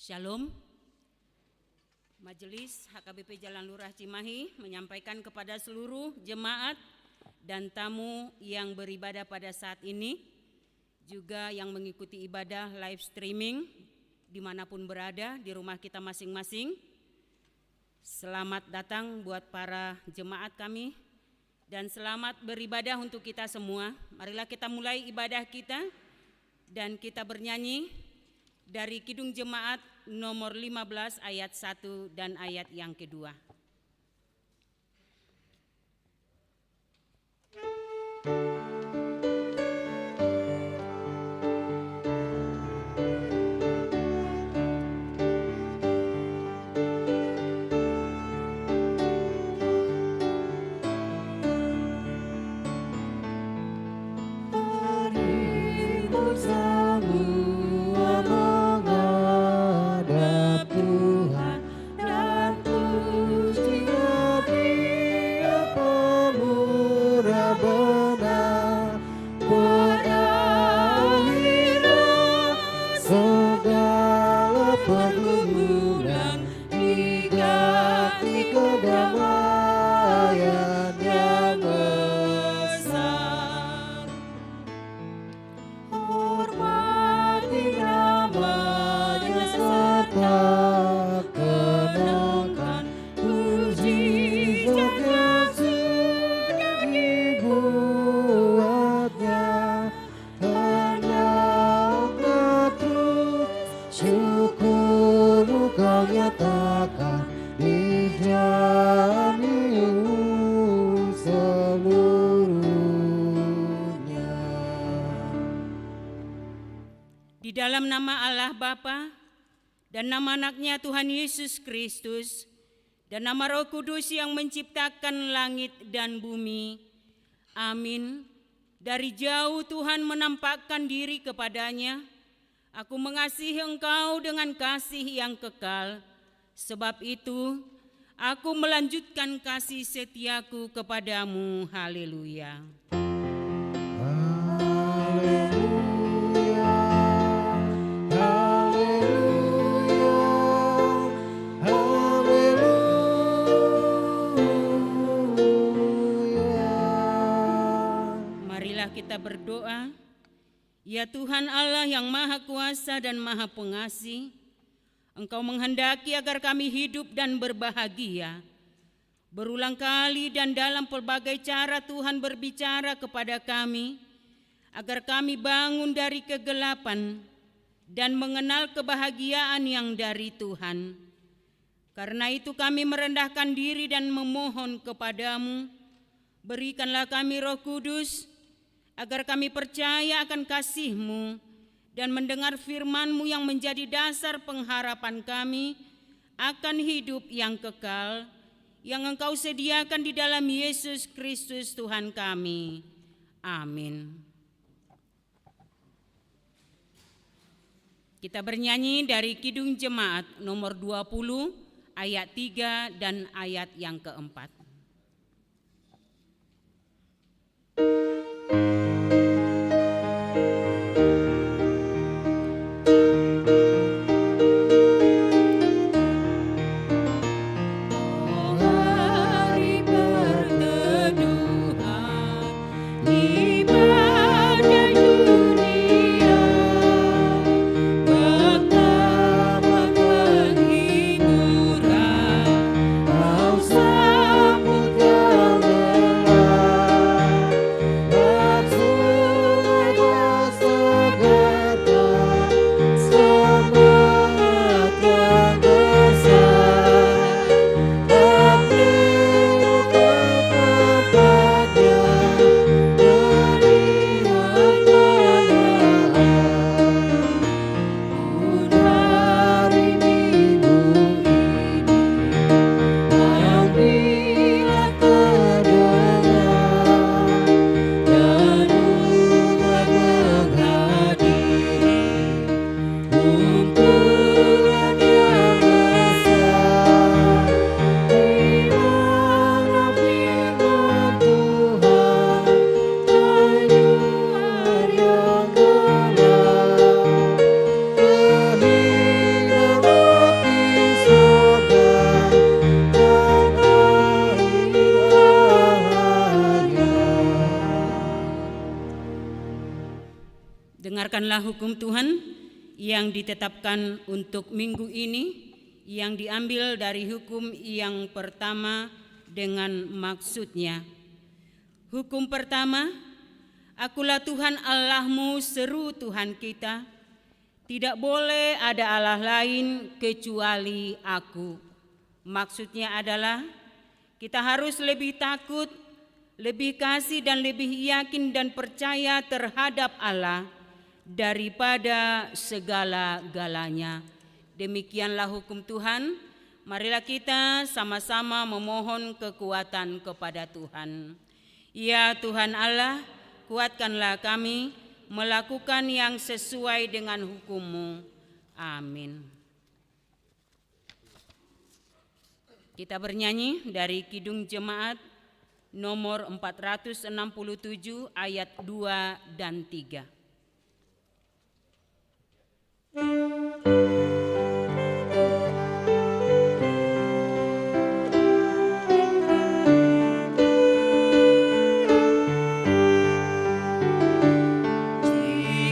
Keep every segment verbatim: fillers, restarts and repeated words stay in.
Shalom. Majelis H K B P Jalan Lurah Cimahi menyampaikan kepada seluruh jemaat dan tamu yang beribadah pada saat ini, juga yang mengikuti ibadah live streaming dimanapun berada di rumah kita masing-masing. Selamat datang buat para jemaat kami dan selamat beribadah untuk kita semua. Marilah kita mulai ibadah kita dan kita bernyanyi dari Kidung Jemaat nomor lima belas ayat satu dan ayat yang kedua. Mari bersama menghadap Tuhan dan pujilah Dia pemurah benar. Berakhirlah segala pergumulan, diganti kedamaian yang besar. Hormati nama-Nya serta kenangkan mujizat yang sudah dibuat-Nya. Hendaklah terus syukur-Mu Kau nyatakan di jalan hidupku seluruhnya. Di dalam nama Allah Bapa, dan nama Anak-Nya Tuhan Yesus Kristus, dan nama Roh Kudus yang menciptakan langit dan bumi. Amin. Dari jauh Tuhan menampakkan diri kepadanya, "Aku mengasihi engkau dengan kasih yang kekal. Sebab itu, Aku melanjutkan kasih setiaku kepadamu." Haleluya. Haleluya, haleluya, haleluya. Marilah kita berdoa. Ya Tuhan Allah yang Maha Kuasa dan Maha Pengasih, Engkau menghendaki agar kami hidup dan berbahagia. Berulang kali dan dalam pelbagai cara Tuhan berbicara kepada kami, agar kami bangun dari kegelapan dan mengenal kebahagiaan yang dari Tuhan. Karena itu kami merendahkan diri dan memohon kepada-Mu, berikanlah kami Roh Kudus, agar kami percaya akan kasih-Mu dan mendengar firman-Mu yang menjadi dasar pengharapan kami akan hidup yang kekal, yang Engkau sediakan di dalam Yesus Kristus Tuhan kami. Amin. Kita bernyanyi dari Kidung Jemaat nomor dua puluh, ayat tiga dan ayat yang keempat. Ibadah dunia, pertama penghiburan, kau sama Dengarkanlah hukum Tuhan yang ditetapkan untuk minggu ini, yang diambil dari hukum yang pertama dengan maksudnya. Hukum pertama, "Akulah Tuhan Allahmu, seru Tuhan kita. Tidak boleh ada Allah lain kecuali Aku." Maksudnya adalah, kita harus lebih takut, lebih kasih, dan lebih yakin dan percaya terhadap Allah daripada segala-galanya. Demikianlah hukum Tuhan. Marilah kita sama-sama memohon kekuatan kepada Tuhan. Ya Tuhan Allah, kuatkanlah kami melakukan yang sesuai dengan hukum-Mu. Amin. Kita bernyanyi dari Kidung Jemaat nomor empat ratus enam puluh tujuh, ayat dua dan tiga.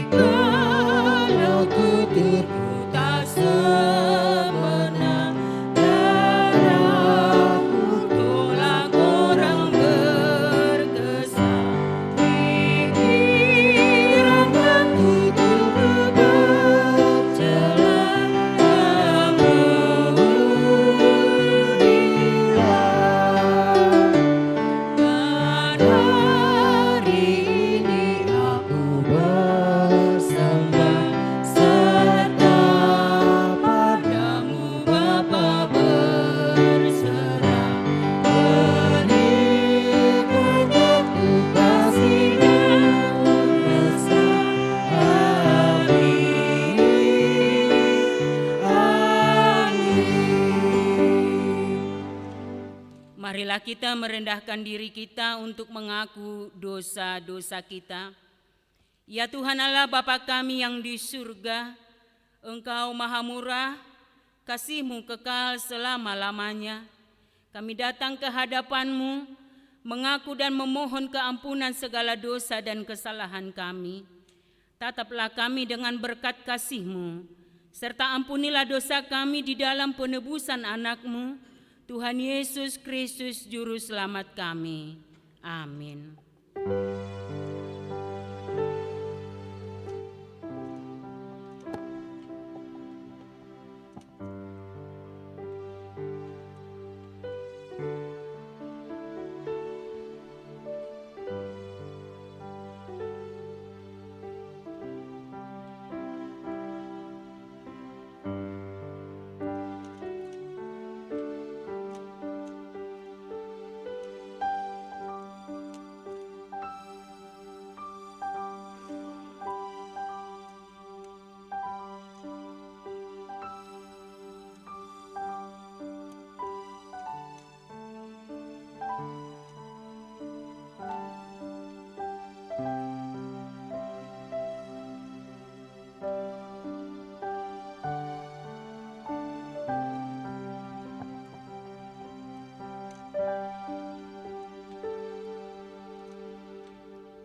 Jikalau tuturku tak semenang darahmu, tolak orang berkesan. Marilah kita merendahkan diri kita untuk mengaku dosa-dosa kita. Ya Tuhan Allah, Bapa kami yang di surga, Engkau Maha Murah, kasih-Mu kekal selama-lamanya. Kami datang ke hadapan-Mu, mengaku dan memohon keampunan segala dosa dan kesalahan kami. Tataplah kami dengan berkat kasih-Mu, serta ampunilah dosa kami di dalam penebusan Anak-Mu, Tuhan Yesus Kristus, Juru Selamat kami. Amin.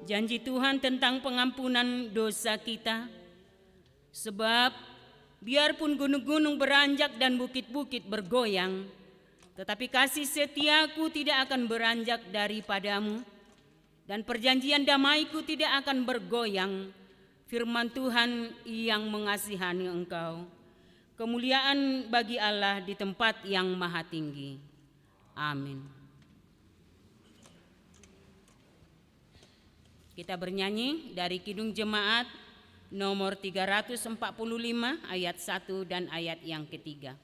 Janji Tuhan tentang pengampunan dosa kita. Sebab, biarpun gunung-gunung beranjak dan bukit-bukit bergoyang, tetapi kasih setia-Ku tidak akan beranjak daripada-Mu, dan perjanjian damai-Ku tidak akan bergoyang, firman Tuhan yang mengasihani engkau. Kemuliaan bagi Allah di tempat yang maha tinggi. Amin. Kita bernyanyi dari Kidung Jemaat nomor tiga ratus empat puluh lima, ayat satu dan ayat yang ketiga.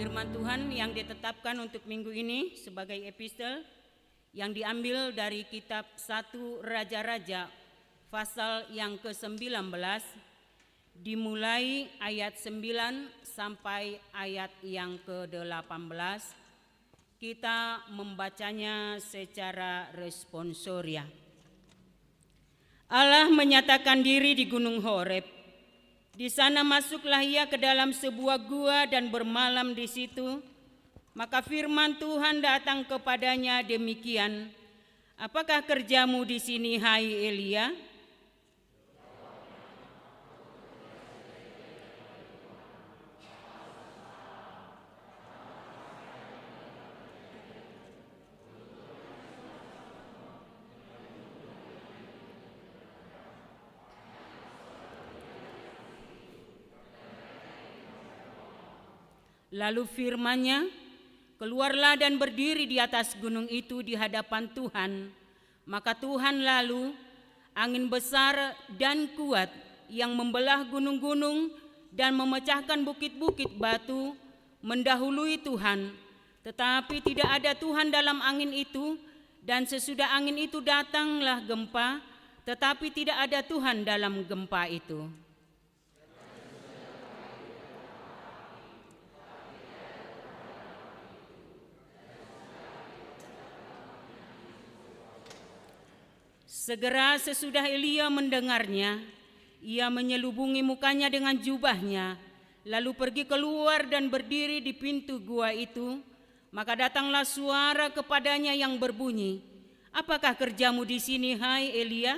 Firman Tuhan yang ditetapkan untuk minggu ini sebagai epistel yang diambil dari kitab satu Raja-Raja, pasal yang kesembilan belas, dimulai ayat sembilan sampai ayat yang kedelapan belas. Kita membacanya secara responsoria. Allah menyatakan diri di Gunung Horeb. Di sana masuklah Ia ke dalam sebuah gua dan bermalam di situ. Maka firman Tuhan datang kepadanya demikian, "Apakah kerjamu di sini, hai Elia?" Lalu firman-Nya, "Keluarlah dan berdiri di atas gunung itu di hadapan Tuhan." Maka Tuhan lalu, angin besar dan kuat yang membelah gunung-gunung dan memecahkan bukit-bukit batu, mendahului Tuhan. Tetapi tidak ada Tuhan dalam angin itu, dan sesudah angin itu datanglah gempa, tetapi tidak ada Tuhan dalam gempa itu. Segera sesudah Elia mendengarnya, ia menyelubungi mukanya dengan jubahnya, lalu pergi keluar dan berdiri di pintu gua itu. Maka datanglah suara kepadanya yang berbunyi, "Apakah kerjamu di sini, hai Elia?"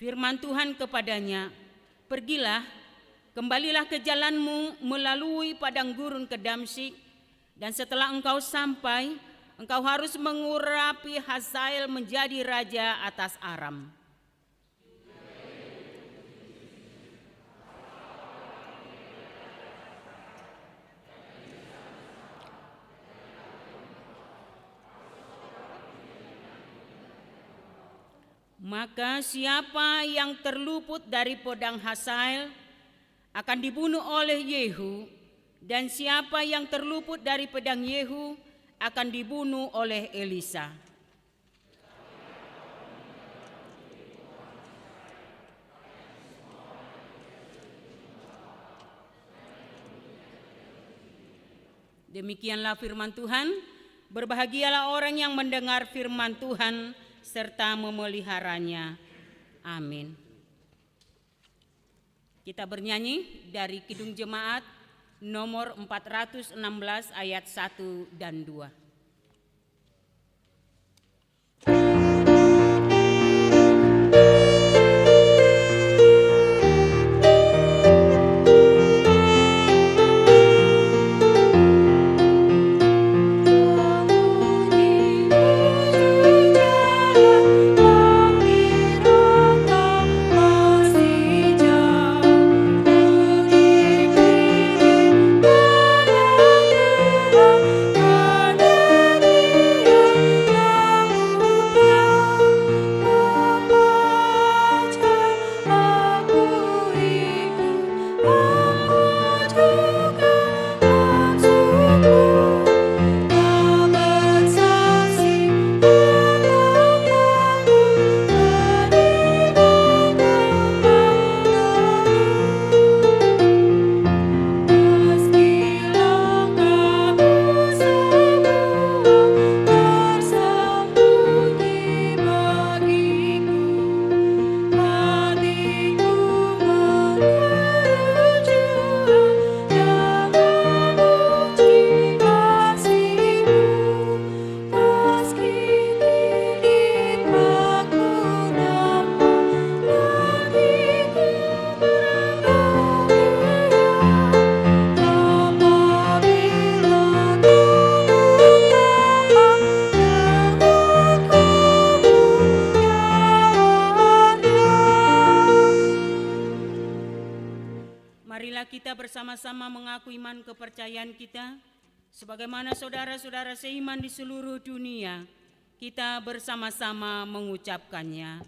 Firman Tuhan kepadanya, "Pergilah, kembalilah ke jalanmu melalui padang gurun ke Damsyik, dan setelah engkau sampai, engkau harus mengurapi Hazael menjadi raja atas Aram." Maka siapa yang terluput dari pedang Hazael akan dibunuh oleh Yehu, dan siapa yang terluput dari pedang Yehu akan dibunuh oleh Elisa. Demikianlah firman Tuhan. Berbahagialah orang yang mendengar firman Tuhan serta memeliharanya. Amin. Kita bernyanyi dari Kidung Jemaat nomor empat ratus enam belas, ayat satu dan dua. Marilah kita bersama-sama mengaku iman kepercayaan kita, sebagaimana saudara-saudara seiman di seluruh dunia, kita bersama-sama mengucapkannya.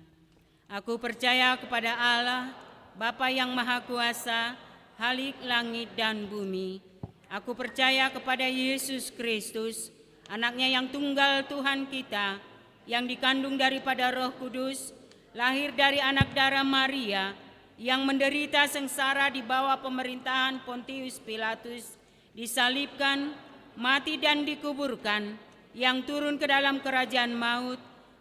Aku percaya kepada Allah, Bapa yang Maha Kuasa, Khalik langit dan bumi. Aku percaya kepada Yesus Kristus, Anaknya yang tunggal, Tuhan kita, yang dikandung daripada Roh Kudus, lahir dari anak darah Maria, yang menderita sengsara di bawah pemerintahan Pontius Pilatus, disalibkan, mati dan dikuburkan, yang turun ke dalam kerajaan maut,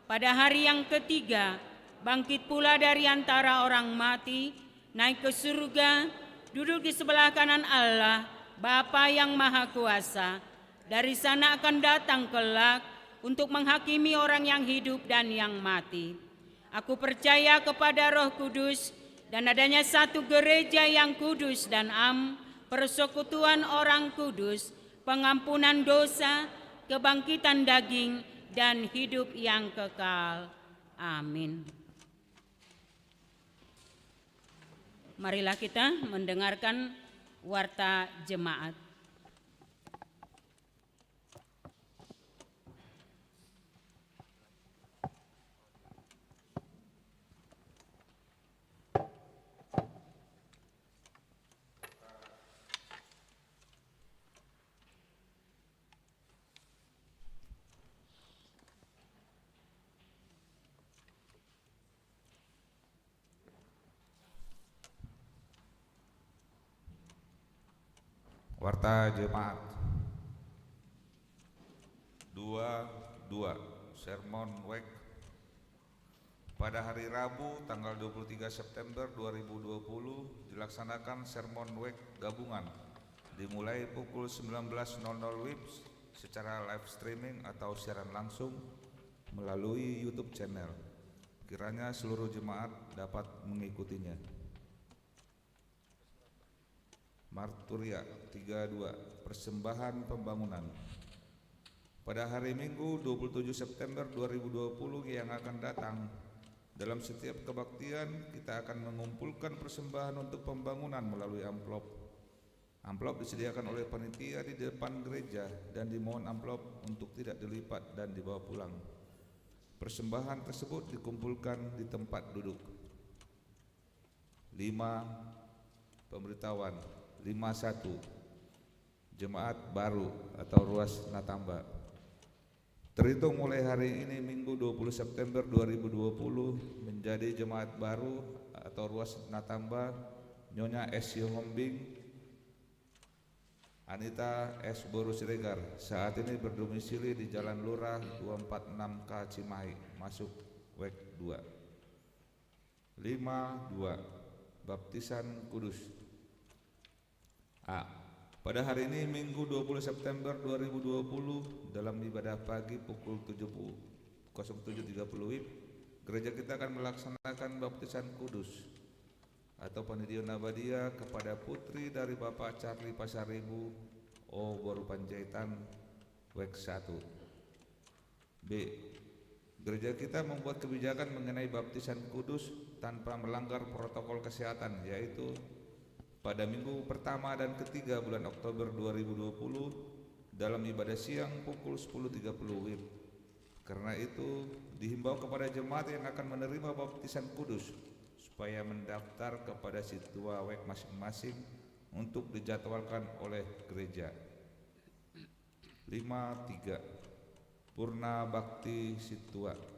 pada hari yang ketiga, bangkit pula dari antara orang mati, naik ke surga, duduk di sebelah kanan Allah, Bapa yang Maha Kuasa. Dari sana akan datang kelak untuk menghakimi orang yang hidup dan yang mati. Aku percaya kepada Roh Kudus dan adanya satu gereja yang kudus dan am, persekutuan orang kudus, pengampunan dosa, kebangkitan daging, dan hidup yang kekal. Amin. Marilah kita mendengarkan warta jemaat. Warta Jemaat dua dua, Sermon Wijk. Pada hari Rabu, tanggal dua puluh tiga September dua ribu dua puluh, dilaksanakan Sermon Wijk gabungan, dimulai pukul sembilan belas nol nol WIB secara live streaming atau siaran langsung melalui YouTube channel. Kiranya seluruh jemaat dapat mengikutinya. Marturia tiga dua, persembahan pembangunan. Pada hari Minggu, dua puluh tujuh September dua ribu dua puluh yang akan datang, dalam setiap kebaktian, kita akan mengumpulkan persembahan untuk pembangunan melalui amplop. Amplop disediakan oleh panitia di depan gereja dan dimohon amplop untuk tidak dilipat dan dibawa pulang. Persembahan tersebut dikumpulkan di tempat duduk. Lima, pemberitahuan. Lima satu, jemaat baru atau ruas na tamba. Terhitung mulai hari ini, Minggu dua puluh September dua ribu dua puluh, menjadi jemaat baru atau ruas na tamba Nyonya S. Sihombing, Anita S. boru Siregar, saat ini berdomisili di Jalan Lurah dua empat enam K Cimahi, masuk WEK dua. Lima dua, baptisan kudus. A. Pada hari ini, Minggu dua puluh September dua ribu dua puluh, dalam ibadah pagi pukul tujuh puluh, kosong tujuh tiga puluh WIB, gereja kita akan melaksanakan baptisan kudus atau pandidion na badia kepada putri dari Bapak Charlie Pasaribu, O boru Panjaitan, WEK satu. B. Gereja kita membuat kebijakan mengenai baptisan kudus tanpa melanggar protokol kesehatan, yaitu pada minggu pertama dan ketiga bulan Oktober dua ribu dua puluh, dalam ibadah siang pukul sepuluh tiga puluh WIB. Karena itu, dihimbau kepada jemaat yang akan menerima baptisan kudus supaya mendaftar kepada sintua WEK masing-masing untuk dijadwalkan oleh gereja. Lima tiga, Purna Bakti Sintua.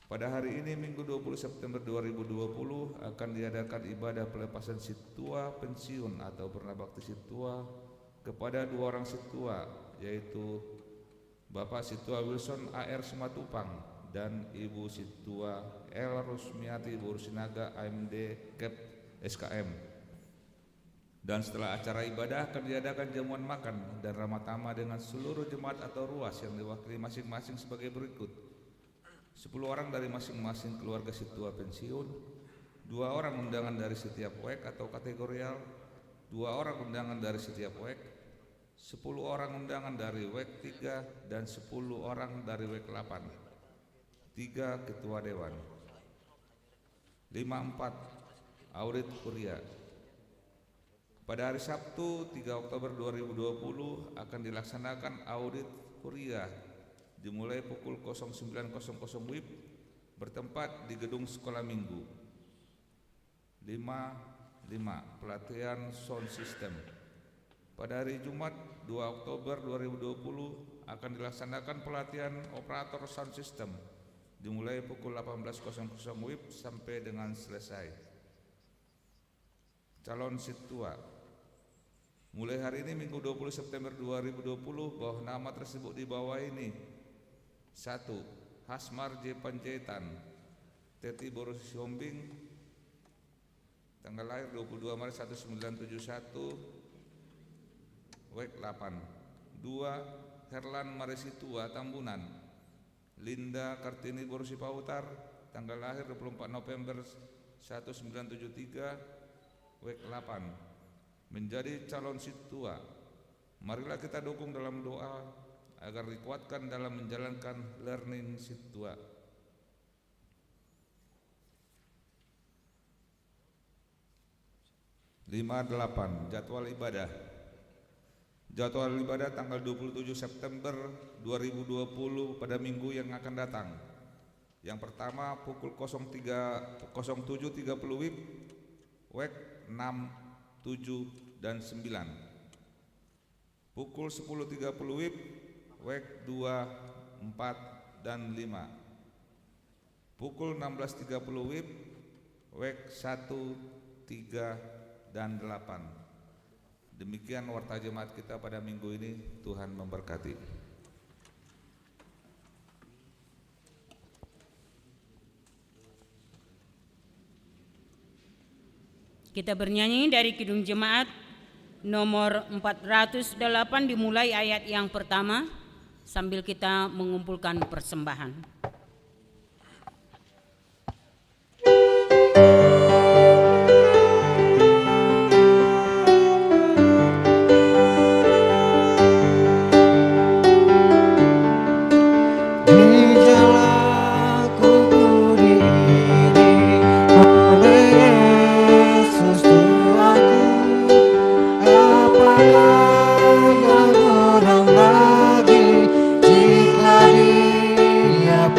Pada hari ini, Minggu dua puluh September dua ribu dua puluh, akan diadakan ibadah pelepasan sintua pensiun atau purna bakti sintua kepada dua orang sintua, yaitu Bapak Sintua Wilson A R Simatupang dan Ibu Sintua L Rusmiati boru Sinaga, M D, Kep, S K M. Dan setelah acara ibadah akan diadakan jamuan makan dan ramah tamah dengan seluruh jemaat atau ruas yang diwakili masing-masing sebagai berikut. Sepuluh orang dari masing-masing keluarga sintua pensiun, dua orang undangan dari setiap WEK atau kategorial, dua orang undangan dari setiap WEK, sepuluh orang undangan dari WEK tiga, dan sepuluh orang dari WEK delapan. Tiga ketua dewan. Lima empat, audit kuria. Pada hari Sabtu, tiga Oktober dua ribu dua puluh, akan dilaksanakan audit kuria dimulai pukul kosong sembilan kosong kosong W I B, bertempat di gedung Sekolah Minggu. Lima, lima, pelatihan sound system. Pada hari Jumat, dua Oktober dua ribu dua puluh, akan dilaksanakan pelatihan operator sound system, dimulai pukul delapan belas kosong kosong W I B sampai dengan selesai. Calon sintua. Mulai hari ini, Minggu dua puluh September dua ribu dua puluh, bahwa nama tersebut di bawah ini. Satu, Hasmar J Panjaitan, Teti boru Sihombing, tanggal lahir dua puluh dua Maret seribu sembilan ratus tujuh puluh satu, W E K delapan. Dua, Herlan Marisitua, Tambunan, Linda Kartini boru Sipahutar, tanggal lahir dua puluh empat November seribu sembilan ratus tujuh puluh tiga, W E K delapan, menjadi calon sintua. Marilah kita dukung dalam doa agar dikuatkan dalam menjalankan learning sintua. Lima delapan, jadwal ibadah. Jadwal ibadah tanggal dua puluh tujuh September dua ribu dua puluh, pada minggu yang akan datang. Yang pertama, pukul kosong tiga, kosong tujuh tiga puluh W I B, W E K enam, tujuh, dan sembilan. Pukul sepuluh tiga puluh W I B, W E K dua, empat, dan lima. Pukul enam belas tiga puluh W I B, W E K satu, tiga, dan delapan. Demikian warta jemaat kita pada minggu ini. Tuhan memberkati. Kita bernyanyi dari Kidung Jemaat nomor empat ratus delapan, dimulai ayat yang pertama, sambil kita mengumpulkan persembahan. Di jalanku kudidik oleh Yesus Tuhanku, apakah yang kurang lagi jika Dia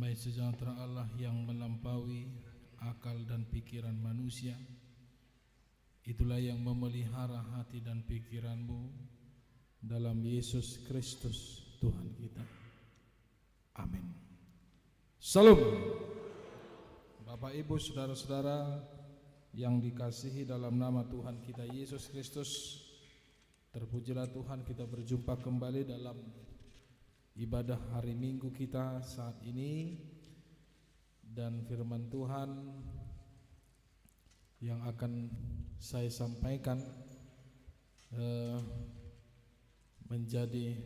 Damai sejahtera Allah yang melampaui akal dan pikiran manusia, itulah yang memelihara hati dan pikiranmu dalam Yesus Kristus Tuhan kita. Amin. Shalom. Bapak, Ibu, saudara-saudara yang dikasihi dalam nama Tuhan kita Yesus Kristus, terpujilah Tuhan, kita berjumpa kembali dalam ibadah hari Minggu kita saat ini. Dan firman Tuhan yang akan saya sampaikan, eh, menjadi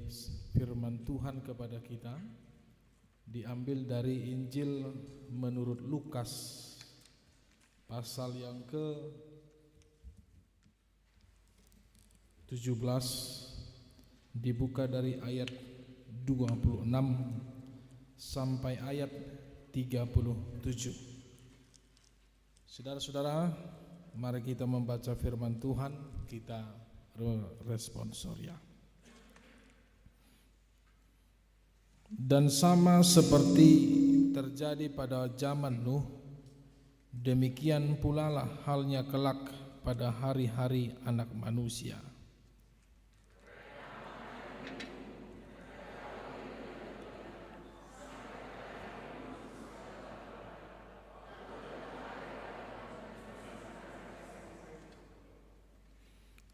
firman Tuhan kepada kita, diambil dari Injil menurut Lukas, pasal yang ke tujuh belas, dibuka dari ayat dua puluh enam sampai ayat tiga puluh tujuh. Saudara-saudara, mari kita membaca firman Tuhan, kita re-, responsoria. Dan sama seperti terjadi pada zaman Nuh, demikian pulalah halnya kelak pada hari-hari Anak Manusia.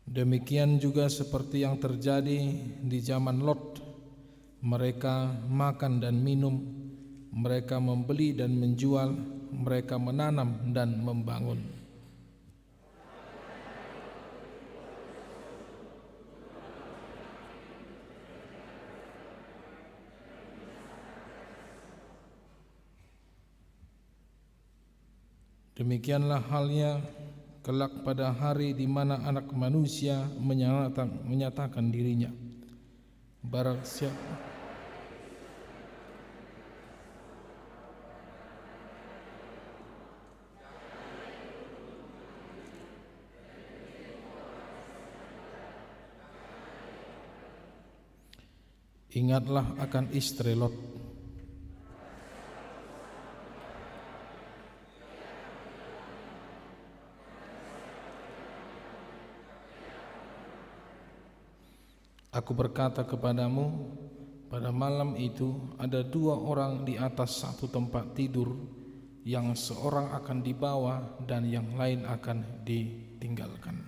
Demikian juga seperti yang terjadi di zaman Lot. Mereka makan dan minum, mereka membeli dan menjual, mereka menanam dan membangun. Demikianlah halnya kelak pada hari di mana Anak Manusia menyata-, menyatakan dirinya. Barang siapa Ingatlah akan istri Lot. Aku berkata kepadamu, pada malam itu ada dua orang di atas satu tempat tidur, yang seorang akan dibawa dan yang lain akan ditinggalkan.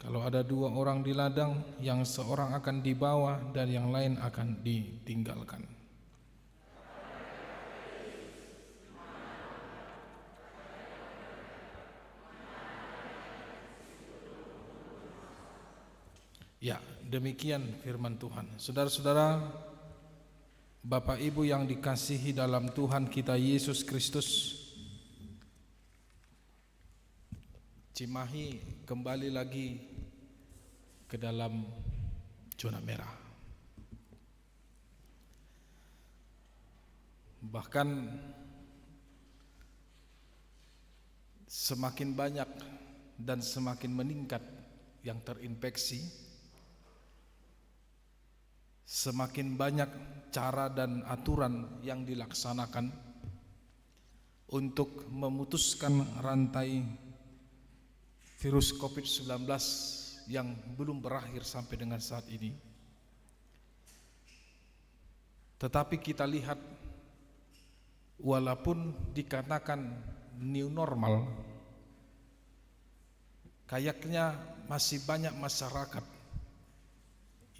Kalau ada dua orang di ladang, yang seorang akan dibawa dan yang lain akan ditinggalkan. Ya, demikian firman Tuhan. Saudara-saudara, Bapak Ibu yang dikasihi dalam Tuhan kita Yesus Kristus, Cimahi kembali lagi ke dalam zona merah. Bahkan semakin banyak dan semakin meningkat yang terinfeksi, semakin banyak cara dan aturan yang dilaksanakan untuk memutuskan rantai virus covid sembilan belas yang belum berakhir sampai dengan saat ini. Tetapi kita lihat, walaupun dikatakan new normal, kayaknya masih banyak masyarakat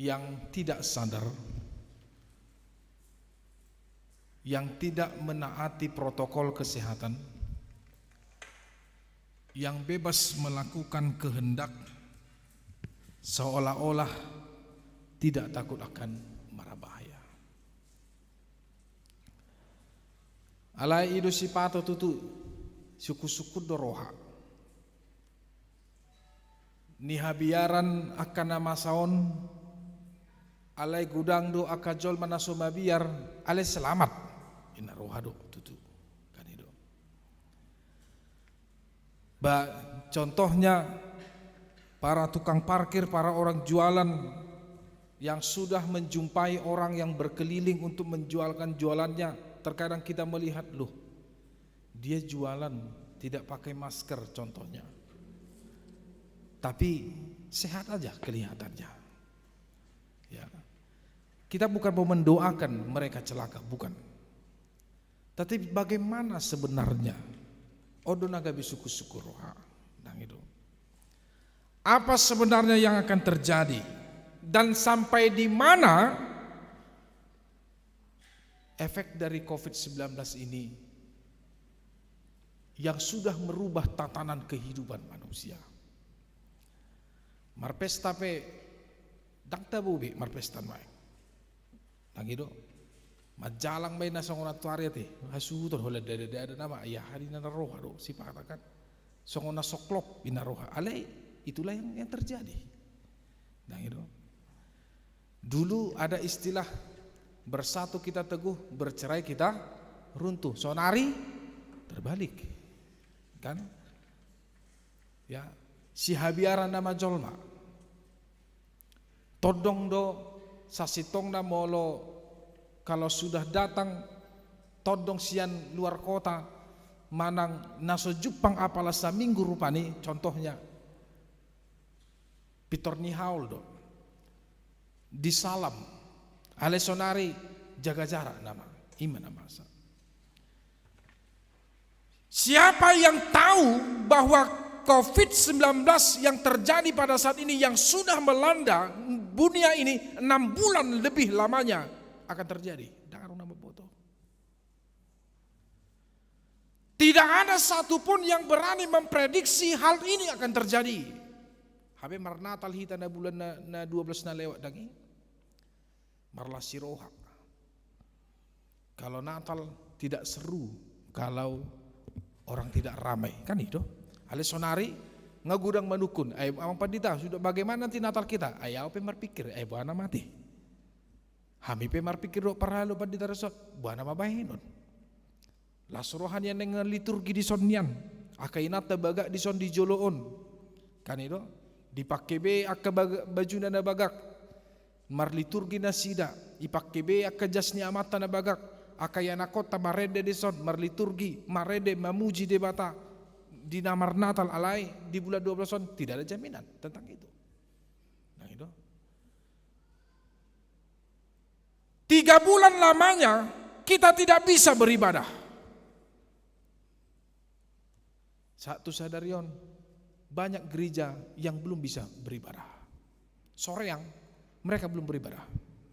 yang tidak sadar, yang tidak menaati protokol kesehatan, yang bebas melakukan kehendak seolah-olah tidak takut akan marabahaya. Alai i do sipato tutu, sungkun-sungkun do roha. Nihabiaran angka na masa on, alai godang do angka jolma na so mabiar, alai selamat. Inna roha do tutu. Kan i do. Ba, contohnya, Para tukang parkir, para orang jualan yang sudah menjumpai orang yang berkeliling untuk menjualkan jualannya, terkadang kita melihat, "Loh, dia jualan tidak pakai masker," contohnya. Tapi sehat aja kelihatannya. Ya. Kita bukan mau mendoakan mereka celaka, bukan. Tetapi bagaimana sebenarnya? On do na gabe sungkun-sungkun roha. Nang i do. Apa sebenarnya yang akan terjadi? Dan sampai di mana efek dari covid sembilan belas ini yang sudah merubah tatanan kehidupan manusia? Marpesta pe, ndang tabo be marpesta nuaeng. Nang i do. Manjalang ma i na songon antuari ate. Hasuhuton holan dada-dada nama, ia hari na roha do sipata kan. Songon na soklop i na roha. Alai itulah yang, yang terjadi. Nang i do. Dulu ada istilah, "Bersatu kita teguh, bercerai kita runtuh." Sonari terbalik. Kan? Ya, sihabiaran nama jolma. Tondong do sasintongna molo kalau sudah datang tondong sian luar kota manang na so jumpang apala saminggu rupani, contohnya pintor ni haol do. Disalam. Alai sonari jaga jarak nama. I ma na masa. Siapa yang tahu bahwa covid sembilan belas yang terjadi pada saat ini, yang sudah melanda dunia ini enam bulan lebih lamanya, akan terjadi? Ndang adong na mamboto. Tidak ada satu pun yang berani memprediksi hal ini akan terjadi. Hape marnatal hita na bulan na, na dua belas na lewat, ndang i? Marlas ni roha. Kalau Natal tidak seru kalau orang tidak ramai, kan i do. Alai sonari nga godang manungkun, "Ai amang pandita, sudah bagaimana nanti Natal kita?" Ai au pe marpikir, "Ai boha na mate?" Hami pe marpikir do parhalado pandita resort, boha na ma bahenon. Las roha nian na liturgi dison nian, angka inanta bagak dison di jolo on. Kan i do, dipangke be angka baga-, bajuna na bagak, marliturgi nasida, dipangke be angka jas ni amanta na bagak, angka ianakhonta marende dison, marliturgi, marende, mamuji Debata, di na marnatal. Alai di bulan dua belas on tidak ada jaminan tentang itu. Nang i do. Tiga bulan lamanya kita tidak bisa beribadah. Saat tu sadari on, banyak gereja yang belum bisa beribadah. Soreang, mereka belum beribadah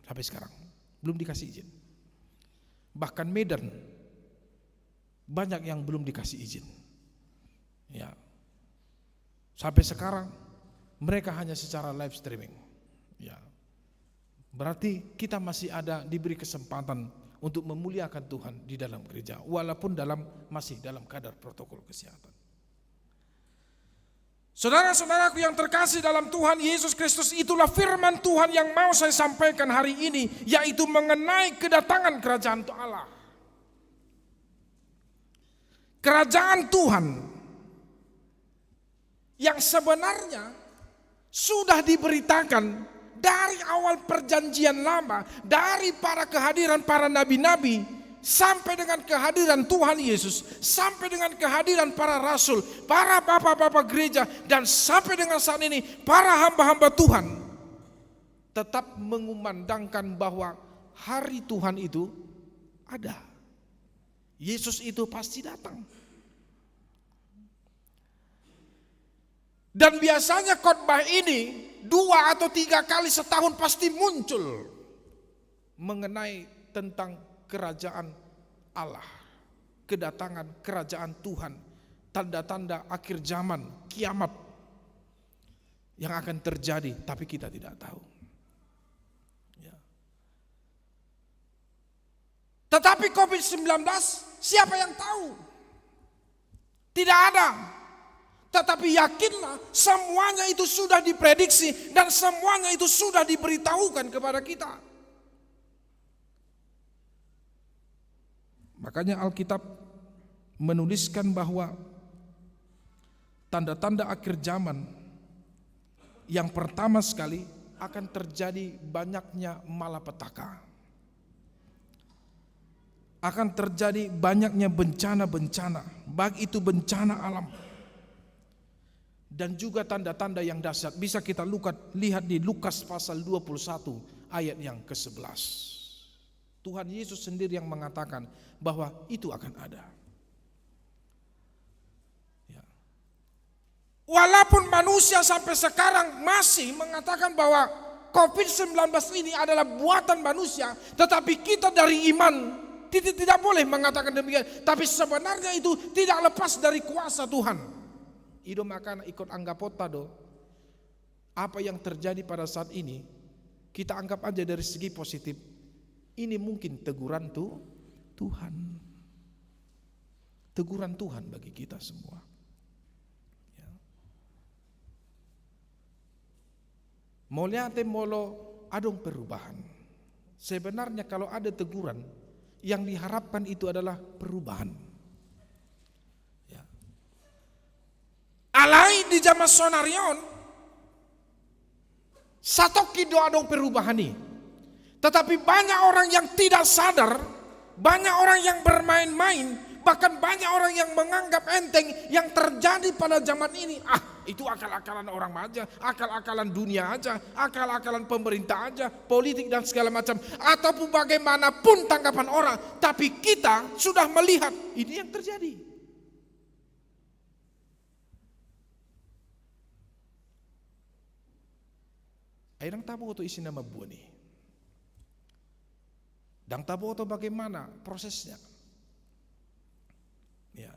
sampai sekarang. Belum dikasih izin. Bahkan Medan, banyak yang belum dikasih izin. Ya. Sampai sekarang mereka hanya secara live streaming. Ya. Berarti kita masih ada diberi kesempatan untuk memuliakan Tuhan di dalam gereja, walaupun dalam, masih dalam kadar protokol kesehatan. Saudara-saudaraku yang terkasih dalam Tuhan Yesus Kristus, itulah firman Tuhan yang mau saya sampaikan hari ini, yaitu mengenai kedatangan kerajaan Allah. Kerajaan Tuhan yang sebenarnya sudah diberitakan dari awal perjanjian lama, dari para kehadiran para nabi-nabi, sampai dengan kehadiran Tuhan Yesus, sampai dengan kehadiran para rasul, para bapak-bapak gereja, dan sampai dengan saat ini para hamba-hamba Tuhan tetap mengumandangkan bahwa hari Tuhan itu ada. Yesus itu pasti datang. Dan biasanya khotbah ini dua atau tiga kali setahun pasti muncul mengenai tentang kerajaan Allah, kedatangan kerajaan Tuhan, tanda-tanda akhir zaman, kiamat yang akan terjadi, tapi kita tidak tahu. Ya. Tetapi covid sembilan belas, siapa yang tahu? Tidak ada. Tetapi yakinlah, semuanya itu sudah diprediksi dan semuanya itu sudah diberitahukan kepada kita. Makanya Alkitab menuliskan bahwa tanda-tanda akhir zaman Yang pertama sekali, akan terjadi banyaknya malapetaka. Akan terjadi banyaknya bencana-bencana, baik itu bencana alam dan juga tanda-tanda yang dahsyat. Bisa kita lukat, lihat di Lukas pasal dua puluh satu ayat yang kesebelas. Tuhan Yesus sendiri yang mengatakan bahwa itu akan ada. Ya. Walaupun manusia sampai sekarang masih mengatakan bahwa covid sembilan belas ini adalah buatan manusia, tetapi kita dari iman tidak, tidak boleh mengatakan demikian. Tapi sebenarnya itu tidak lepas dari kuasa Tuhan. I do makana ingkon anggaponta do apa yang terjadi pada saat ini, kita anggap aja dari segi positif. Ini mungkin teguran tu-, Tuhan. Teguran Tuhan bagi kita semua. Ya. Mauliate molo adong perubahan. Sebenarnya kalau ada teguran, yang diharapkan itu adalah perubahan. Ya. Alai di zaman sonari on, satongkin do adong perubahan i. Tetapi banyak orang yang tidak sadar, banyak orang yang bermain-main, bahkan banyak orang yang menganggap enteng yang terjadi pada zaman ini. Ah, itu akal-akalan orang aja, akal-akalan dunia aja, akal-akalan pemerintah aja, politik dan segala macam. Ataupun bagaimanapun tanggapan orang, tapi kita sudah melihat ini yang terjadi. Ai ndang taboto isi na mamboan i. Ndang taboto bagaimana prosesnya. Ya.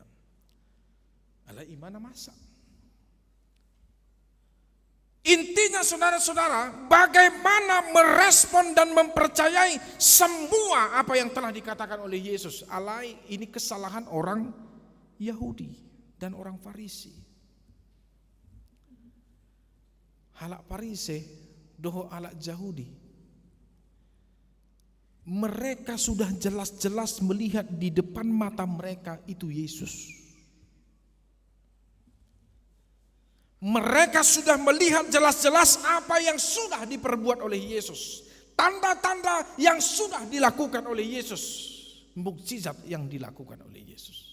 Alai ima na masa. Intinya, saudara-saudara, bagaimana merespon dan mempercayai semua apa yang telah dikatakan oleh Yesus. Alai ini kesalahan orang Yahudi dan orang Farisi. Halak Parise dohot halak Jahudi, mereka sudah jelas-jelas melihat di depan mata mereka itu Yesus. Mereka sudah melihat jelas-jelas apa yang sudah diperbuat oleh Yesus, tanda-tanda yang sudah dilakukan oleh Yesus, mukjizat yang dilakukan oleh Yesus.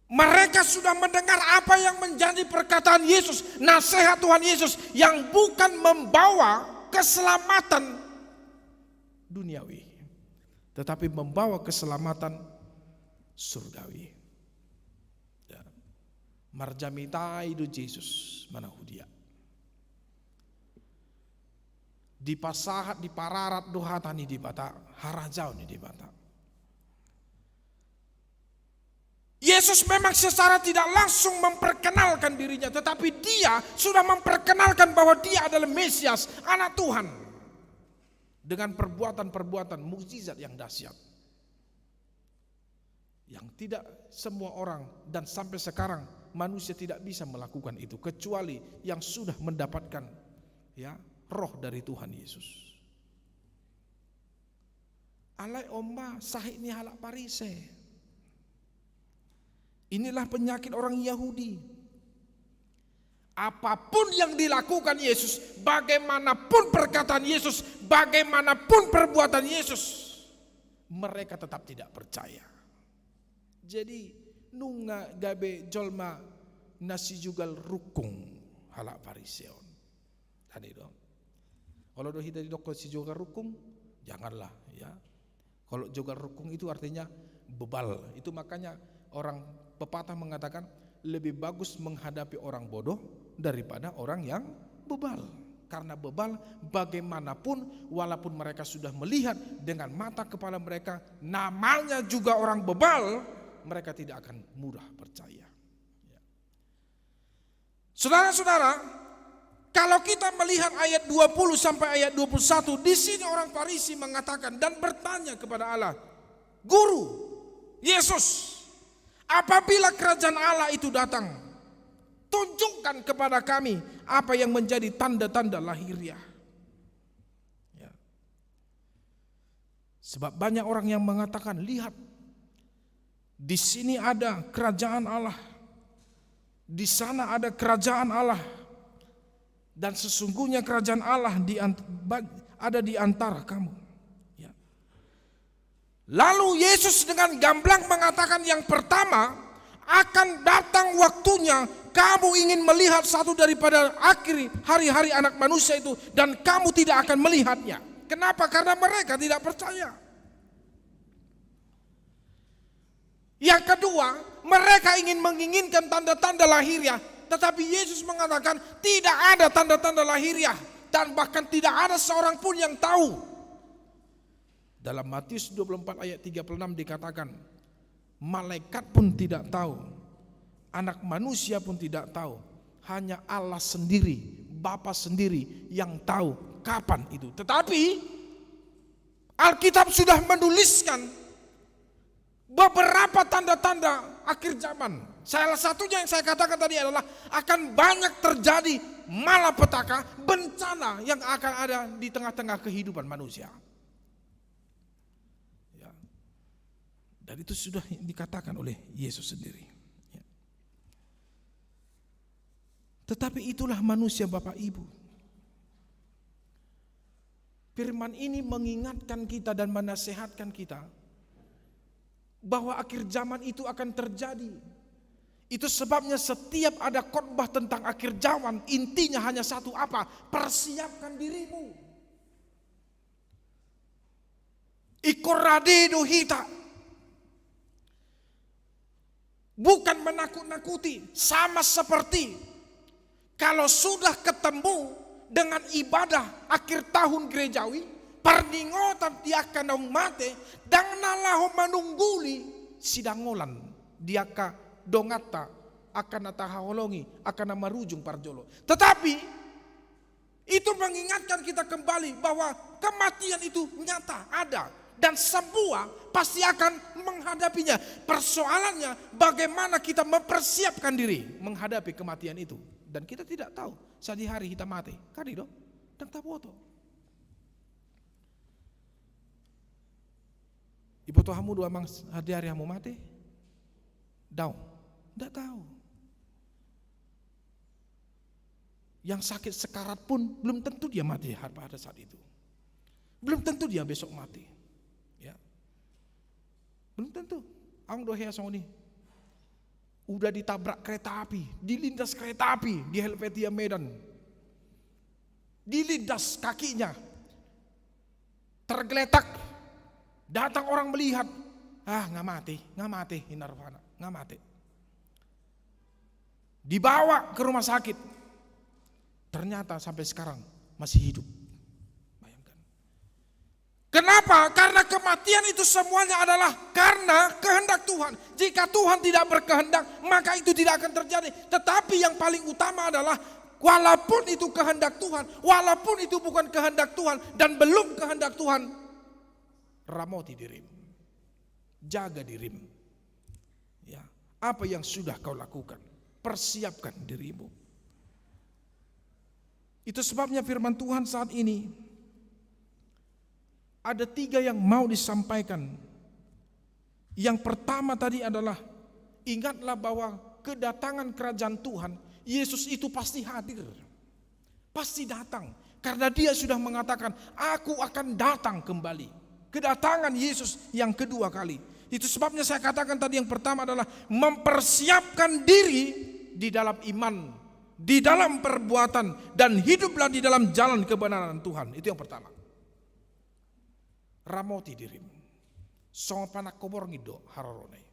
Mereka sudah mendengar apa yang menjadi perkataan Yesus, nasihat Tuhan Yesus yang bukan membawa keselamatan duniawi, tetapi membawa keselamatan surgawi. Ya. Marjamita i do Jesus manahu dia. Dipasahat, dipararat do hata ni Debata, harajaon ni Debata. Yesus memang secara tidak langsung memperkenalkan dirinya, tetapi dia sudah memperkenalkan bahwa dia adalah Mesias, anak Tuhan, dengan perbuatan-perbuatan mukjizat yang dahsyat, yang tidak semua orang dan sampai sekarang manusia tidak bisa melakukan itu kecuali yang sudah mendapatkan, ya, roh dari Tuhan Yesus. Alai on ma sahit ni halak Parise. Inilah penyakit orang Yahudi. Apapun yang dilakukan Yesus, bagaimanapun perkataan Yesus, bagaimanapun perbuatan Yesus, mereka tetap tidak percaya. Jadi, nunga gabe jolma na sijugal rungkung halak Parise on. Tadi do. Kalau do hita didokkon sijugal rungkung, janganlah, ya. Kalau jugal rungkung itu artinya bebal. Itu makanya orang pepatah mengatakan, lebih bagus menghadapi orang bodoh daripada orang yang bebal. Karena bebal, bagaimanapun, walaupun mereka sudah melihat dengan mata kepala mereka, namanya juga orang bebal, mereka tidak akan mudah percaya. Ya. Saudara-saudara, kalau kita melihat ayat dua puluh sampai ayat dua puluh satu, di sini orang Farisi mengatakan dan bertanya kepada Allah, "Guru, Yesus, apabila kerajaan Allah itu datang, tunjukkan kepada kami apa yang menjadi tanda-tanda lahirnya." Ya. Sebab banyak orang yang mengatakan, "Lihat, di sini ada kerajaan Allah." Di sana ada kerajaan Allah, dan sesungguhnya kerajaan Allah di ant-, ba-, ada di antara kamu. Ya. Lalu Yesus dengan gamblang mengatakan, yang pertama, akan datang waktunya kamu ingin melihat satu daripada akhir hari-hari Anak Manusia itu, dan kamu tidak akan melihatnya. Kenapa? Karena mereka tidak percaya. Yang kedua, mereka ingin menginginkan tanda-tanda lahiriah, tetapi Yesus mengatakan, tidak ada tanda-tanda lahiriah, dan bahkan tidak ada seorang pun yang tahu. Dalam Matius dua puluh empat ayat tiga puluh enam dikatakan, malaikat pun tidak tahu, Anak Manusia pun tidak tahu, hanya Allah sendiri, Bapa sendiri yang tahu kapan itu. Tetapi Alkitab sudah menuliskan beberapa tanda-tanda akhir zaman. Salah satunya yang saya katakan tadi adalah akan banyak terjadi malapetaka, bencana yang akan ada di tengah-tengah kehidupan manusia. Ya. Dan itu sudah dikatakan oleh Yesus sendiri. Ya. Tetapi itulah manusia, Bapak Ibu. Firman ini mengingatkan kita dan menasehatkan kita bahwa akhir zaman itu akan terjadi. Itu sebabnya setiap ada khotbah tentang akhir zaman, intinya hanya satu apa? Persiapkan dirimu. Ingkon rade do hita. Bukan menakut-nakuti, sama seperti kalau sudah ketemu dengan ibadah akhir tahun gerejawi, parningotan di angka naung mate, ndang na laho manungguli sidangolan di angka donganta, angka na tahaholongi, angka na marujung parjolo. Tetapi, itu mengingatkan kita kembali bahwa kematian itu nyata, ada. Dan semua pasti akan menghadapinya. Persoalannya, bagaimana kita mempersiapkan diri menghadapi kematian itu. Dan kita tidak tahu, sadihari hita mate. Kan i do? Ndang taboto. Iboto hamu do amang sadihari hamu mate? Daong. Ndak tahu. Yang sakit sekarat pun belum tentu dia mati pada saat itu. Belum tentu dia besok mati. Ya. Belum tentu. Aung do hea songon i. Udah ditabrak kereta api, dilindas kereta api di Helvetia Medan. Dilindas kakinya. Tergeletak. Datang orang melihat. Ah, nga mate, nga mate, inna rohana, nga mate. Dibawa ke rumah sakit. Ternyata sampai sekarang masih hidup. Bayangkan. Kenapa? Karena kematian itu semuanya adalah karena kehendak Tuhan. Jika Tuhan tidak berkehendak, maka itu tidak akan terjadi. Tetapi yang paling utama adalah, walaupun itu kehendak Tuhan, walaupun itu bukan kehendak Tuhan dan belum kehendak Tuhan, ramoti dirimu. Jaga dirimu. Ya, apa yang sudah kau lakukan, persiapkan dirimu. Itu sebabnya firman Tuhan saat ini ada tiga yang mau disampaikan. Yang pertama tadi adalah, ingatlah bahwa kedatangan kerajaan Tuhan, Yesus itu pasti hadir. Pasti datang. Karena dia sudah mengatakan, "Aku akan datang kembali." Kedatangan Yesus yang kedua kali. Itu sebabnya saya katakan tadi, yang pertama adalah mempersiapkan diri di dalam iman, di dalam perbuatan, dan hiduplah di dalam jalan kebenaran Tuhan. Itu yang pertama. Ramoti dirimu. Songon panangko borngin do harorona i.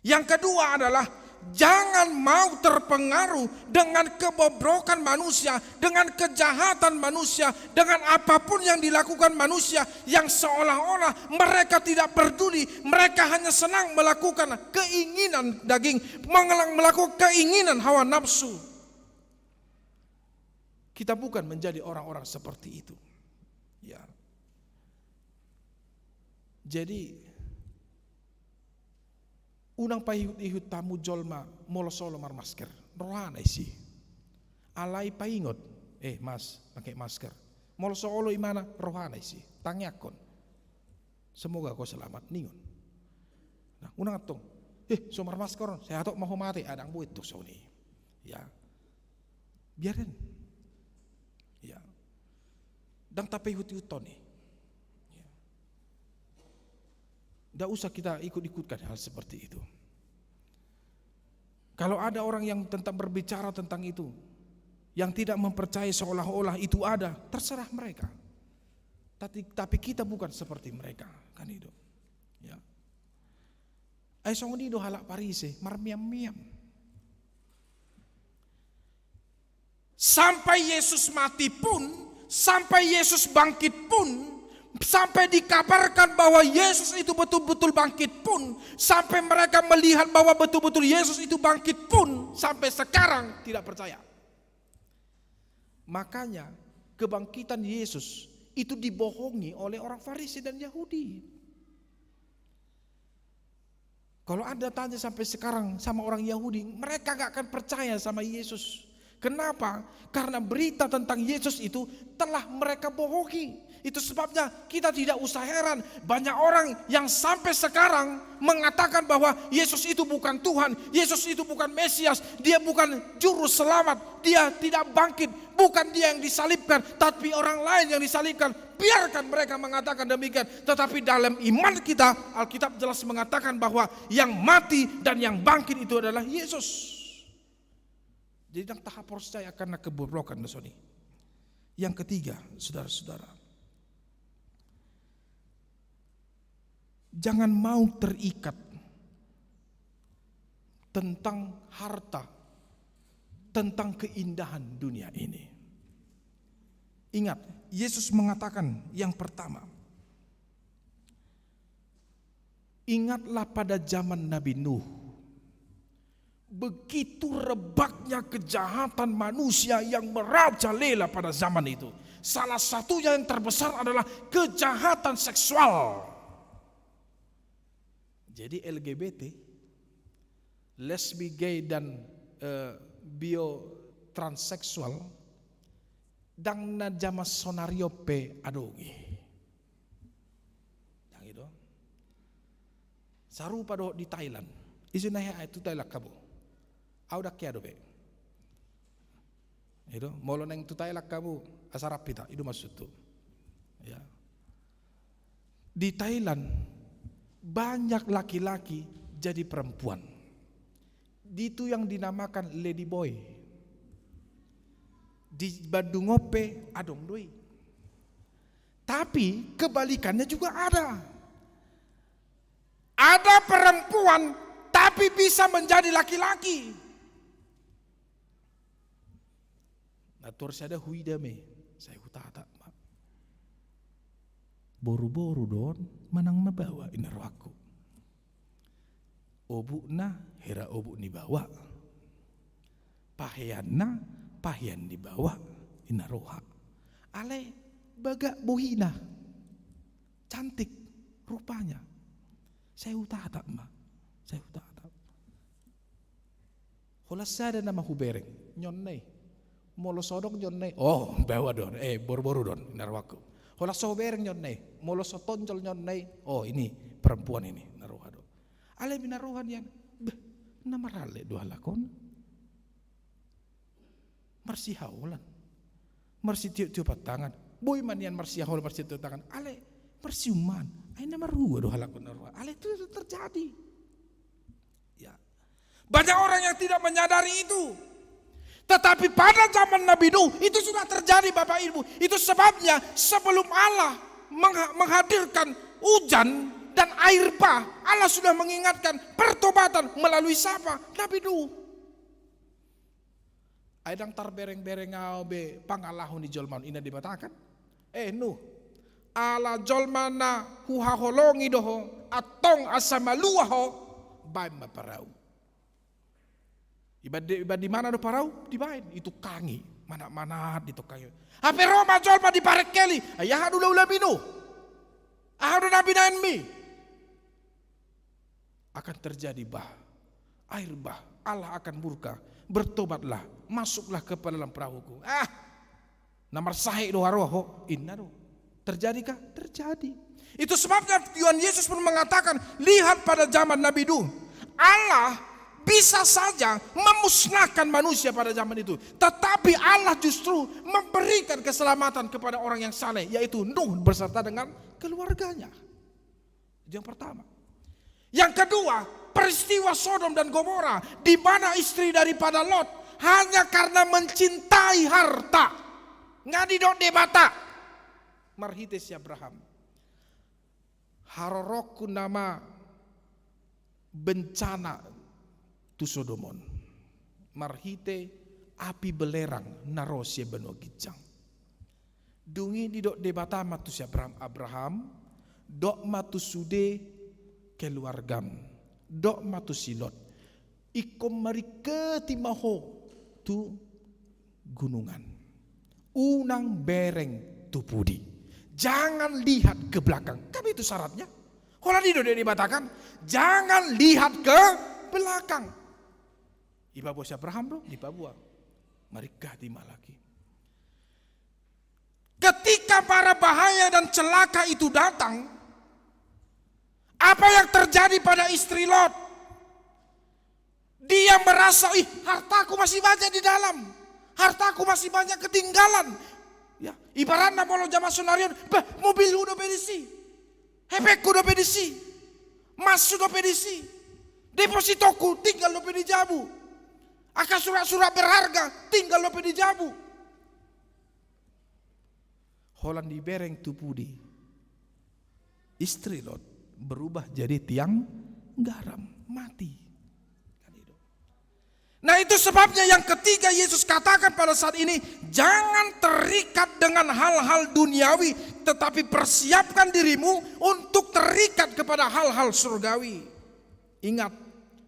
Yang kedua adalah, jangan mau terpengaruh dengan kebobrokan manusia, dengan kejahatan manusia, dengan apapun yang dilakukan manusia yang seolah-olah mereka tidak peduli, mereka hanya senang melakukan keinginan daging, mengelang-, melakukan keinginan hawa nafsu. Kita bukan menjadi orang-orang seperti itu. Ya. Jadi, unang paihut-ihut hamu jolma molo so olo marmasker. Rohana isi. Alai paingot, "Eh, Mas, pakai masker." Molo so olo imana, rohana isi. Tangiangkon. "Semoga kau selamat," ningon. Nah, unang antong, "Eh, so marmasker on, sai hatop ma ho mate," ndang boi tong songon i. Ya. Biarin. Ya. Ndang tapaihut-ihut toni. Ya. Nggak usah kita ikut-ikutkan hal seperti itu. Kalau ada orang yang tentang berbicara tentang itu, yang tidak mempercayai seolah-olah itu ada, terserah mereka. Tapi, tapi kita bukan seperti mereka, kan itu. Ya. Ai songon i do halak Parise, marmiam-miam. Sampai Yesus mati pun, sampai Yesus bangkit pun, sampai dikabarkan bahwa Yesus itu betul-betul bangkit pun, sampai mereka melihat bahwa betul-betul Yesus itu bangkit pun, sampai sekarang tidak percaya. Makanya, kebangkitan Yesus itu dibohongi oleh orang Farisi dan Yahudi. Kalau Anda tanya sampai sekarang sama orang Yahudi, mereka nggak akan percaya sama Yesus. Kenapa? Karena berita tentang Yesus itu telah mereka bohongi. Itu sebabnya kita tidak usah heran, banyak orang yang sampai sekarang mengatakan bahwa Yesus itu bukan Tuhan, Yesus itu bukan Mesias, dia bukan juru selamat, dia tidak bangkit, bukan dia yang disalibkan, tapi orang lain yang disalibkan. Biarkan mereka mengatakan demikian, tetapi dalam iman kita, Alkitab jelas mengatakan bahwa yang mati dan yang bangkit itu adalah Yesus. Jadi, ndang tahaporseai angka na kebobrokan do songon i. Yang ketiga, saudara-saudara, jangan mau terikat tentang harta, tentang keindahan dunia ini. Ingat, Yesus mengatakan yang pertama, ingatlah pada zaman Nabi Nuh. Begitu rebaknya kejahatan manusia yang merajalela pada zaman itu. Salah satunya yang terbesar adalah kejahatan seksual. Jadi L G B T, lesbi, gay, dan, eh, biotransseksual, ndang na jaman sonari on pe adong i. Ndang i do. Sarupa do di Thailand. Ise na hea tu Thailand hamu? Au ndang hea dope. I do, molo naeng tu Thailand hamu, asa rap hita, i do maksudhu. Ya. Di Thailand, banyak laki-laki jadi perempuan. Itu yang dinamakan lady boy. Di Bandung on pe adong do i. Tapi kebalikannya juga ada. Ada perempuan tapi bisa menjadi laki-laki. Na tuor sada huida me, sai hutata ma. Boru-boru do on, manang na baoa, inna rohangku. Obukna, hera obuk ni baoa. Paheanna, pahean ni baoa, inna roha. Alai bagak bohina. Cantik rupanya. Sai hutata ma, sai hutata. Holan sada nama hubereng, nion na i. Molo so adong nion na i, oh, baoa do on, eh, boru-boru do on, inna rohangku. Holan so hubereng nion na i, molo so tonjol nion na i, oh, ini perempuan ini, inna roha do on. Alai binaroha nian, beh, na marale do halak on. Marsihaolan. Marsitiop-tiopan tangan. Boi ma nian marsihaolan, marsihaolan tangan. Alai marsiuman. Ai na marhua do halak on, inna roha. Alai itu terjadi. Ya. Banyak orang yang tidak menyadari itu. Tetapi pada zaman Nabi Nuh, itu sudah terjadi, Bapak Ibu. Itu sebabnya sebelum Allah mengha-, menghadirkan hujan dan air bah, Allah sudah mengingatkan pertobatan melalui siapa? Nabi Nuh. Ai ndang tarbereng-bereng au be pangalaho ni jolma on, inna Debata kan? Eh, Nuh, ala jolma na huhaholongi do ho, antong asa malua ho, baen ma parau. Iba di, iba di mana do parau? Dibaen, ditukkangi. Manat-manat ditukkangi. Hape ro ma jolma diparengkeli. Ai aha do ulaulami, Nuh? Aha do na binaenmi? Akan terjadi bah, air bah, Allah akan murka. Bertobatlah, masuklah ke dalam perahuku. Ah, na marsahit do haroa ho, inna do. Terjadikah? Terjadi. Itu sebabnya Tuhan Yesus pun mengatakan, lihat pada zaman Nabi Nuh. Allah bisa saja memusnahkan manusia pada zaman itu. Tetapi Allah justru memberikan keselamatan kepada orang yang saleh, yaitu Nuh beserta dengan keluarganya. Itu yang pertama. Yang kedua, peristiwa Sodom dan Gomora, di mana istri daripada Lot hanya karena mencintai harta, nga didok Debata marhite si Abraham, haroroku nama bencana tu Sodom on marhite api belerang na ro sian banua ginjang. Dung i didok Debata ma tu si Abraham, Abraham, dok ma tu sude keluargam, dok ma tu si Lot, ingkon maringketi ma ho tu gunungan. Unang bereng tu pudi. Jangan lihat ke belakang. Kan itu syaratnya. Holan i do didok Debata, jangan lihat ke belakang. Dipaboa si Abraham do, dipaboa. Maringketi ma halak i. Ketika mara bahaya dan celaka itu datang, apa yang terjadi pada istri Lot? Dia merasa, "Ih, hartaku masih banyak di dalam. Hartaku masih banyak ketinggalan." Ya, ibaratna molo jaman sonari on, "Bah, mobilhu dope disi. Hepenghu dope disi. Emashu dope disi. Depositoku tinggal dope di jabu. Angka surat-surat berharga tinggal dope di jabu." Holan dibereng tu pudi, istri Lot berubah jadi tiang garam, mati. Kan itu. Nah, itu sebabnya yang ketiga Yesus katakan pada saat ini, jangan terikat dengan hal-hal duniawi, tetapi persiapkan dirimu untuk terikat kepada hal-hal surgawi. Ingat,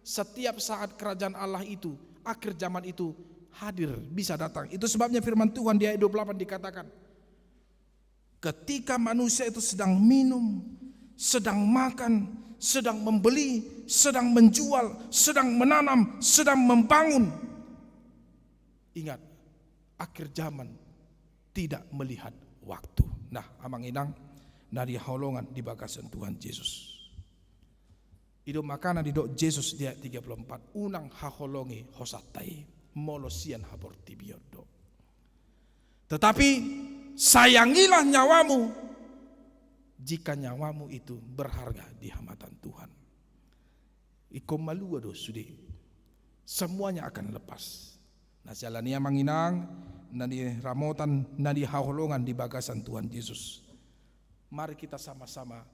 setiap saat kerajaan Allah itu, akhir zaman itu hadir, bisa datang. Itu sebabnya firman Tuhan di ayat dua puluh delapan dikatakan, ketika manusia itu sedang minum, sedang makan, sedang membeli, sedang menjual, sedang menanam, sedang membangun. Ingat, akhir zaman tidak melihat waktu. Nah, amang inang na hinaholongan di bagasan Tuhan Jesus. I do makana didok Jesus di ayat tiga puluh empat, unang haholongi hosanta i, molo sian haportibion do. Tetapi sayangilah nyawamu, jika nyawamu itu berharga di hadapan Tuhan. Ingkon malua do sude. Semuanya akan lepas. Nah, siala ni i amang inang na hiramotan, na hinaholongan di bagasan Tuhan Jesus. Mari kita sama-sama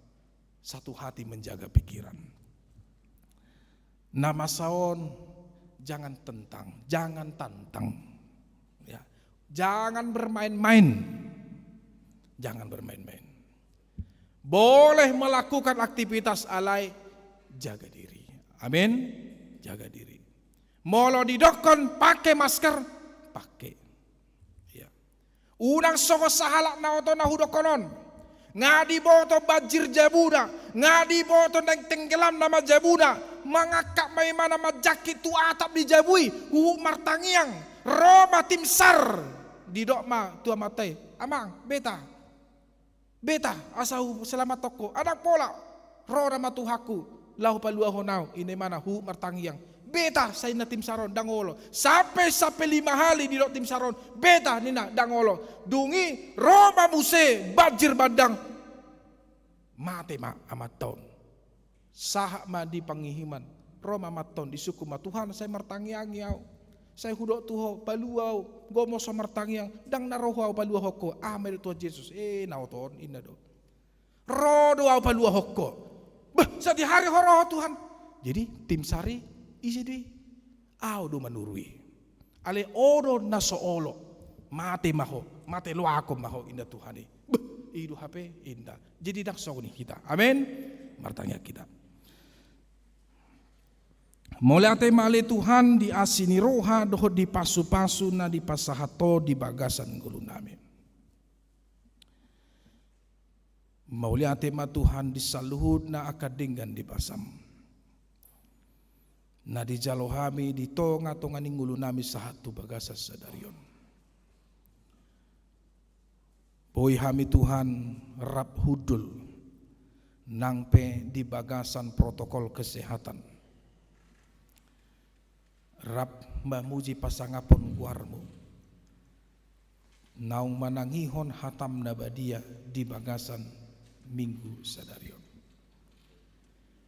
satu hati menjaga pikiran. Na masa on, jangan tentang, jangan tantang. Ya. Jangan bermain-main. Jangan bermain-main. Boleh melakukan aktivitas, alai jaga diri. Amin. Jaga diri. Molo didokkon pake masker, pake. Ya. Unang songon sahalak na oto na hudokkon on. Nga diboto banjir jabuna, nga diboto naeng tenggelam nama jabuna, mangangkat ma imana manjangkit tu atap di jabu i, huhut martangiang, ro ma tim sar, didok ma tu amanta i, "Amang, beta. Beta, asa huselamathon ho, ndang pola. Ro nama Tuhanku, laho paluahon ahu," ninna imana, huhut martangiang. "Beta," sai ninna tim sar on, "ndang olo." Sampe, sampe lima hali didok tim sar on, "Beta," ninna, "ndang olo." Dung i ro ma muse banjir bandang. Mate ma amanta on. Sahat ma di pangihiman, ro ma amanta on, disungkun ma, "Tuhan, sai martangiangi ahu. Sai hudok tu ho, palua ahu, gomos ho martangiang, ndang na ro ho ahu paluahon ho." Aha ma didok Tuhan Jesus? "Eh, na oto on," ninna do. "Ro do ahu paluahon ho." "Bah, sadihari ho ro ho, Tuhan." Jadi tim sar i ise do i? Ahu do manuru i. Alai ho do na so olo. Mate ma ho, mate loakon ma ho, ninna Tuhan i. Bah, i do hape, ninna. Jadi ndang songon i hita. Amin. Martangiang hita. Mauliate ma ale Tuhan di asi ni roha dohot di pasupasu na dipasahat ho di bagasan ngolunami. Mauliate ma Tuhan di saluhutna angka denggan di basam na dijalo hami di tongatonga ni ngolunami sahat tu bagasan sadari on. Boi hami Tuhan rap hundul nang pe di bagasan protokol kesehatan. rap mamuji pasangaphon goarMu, naung manangihon hataM na badia di bagasan Minggu sadari on.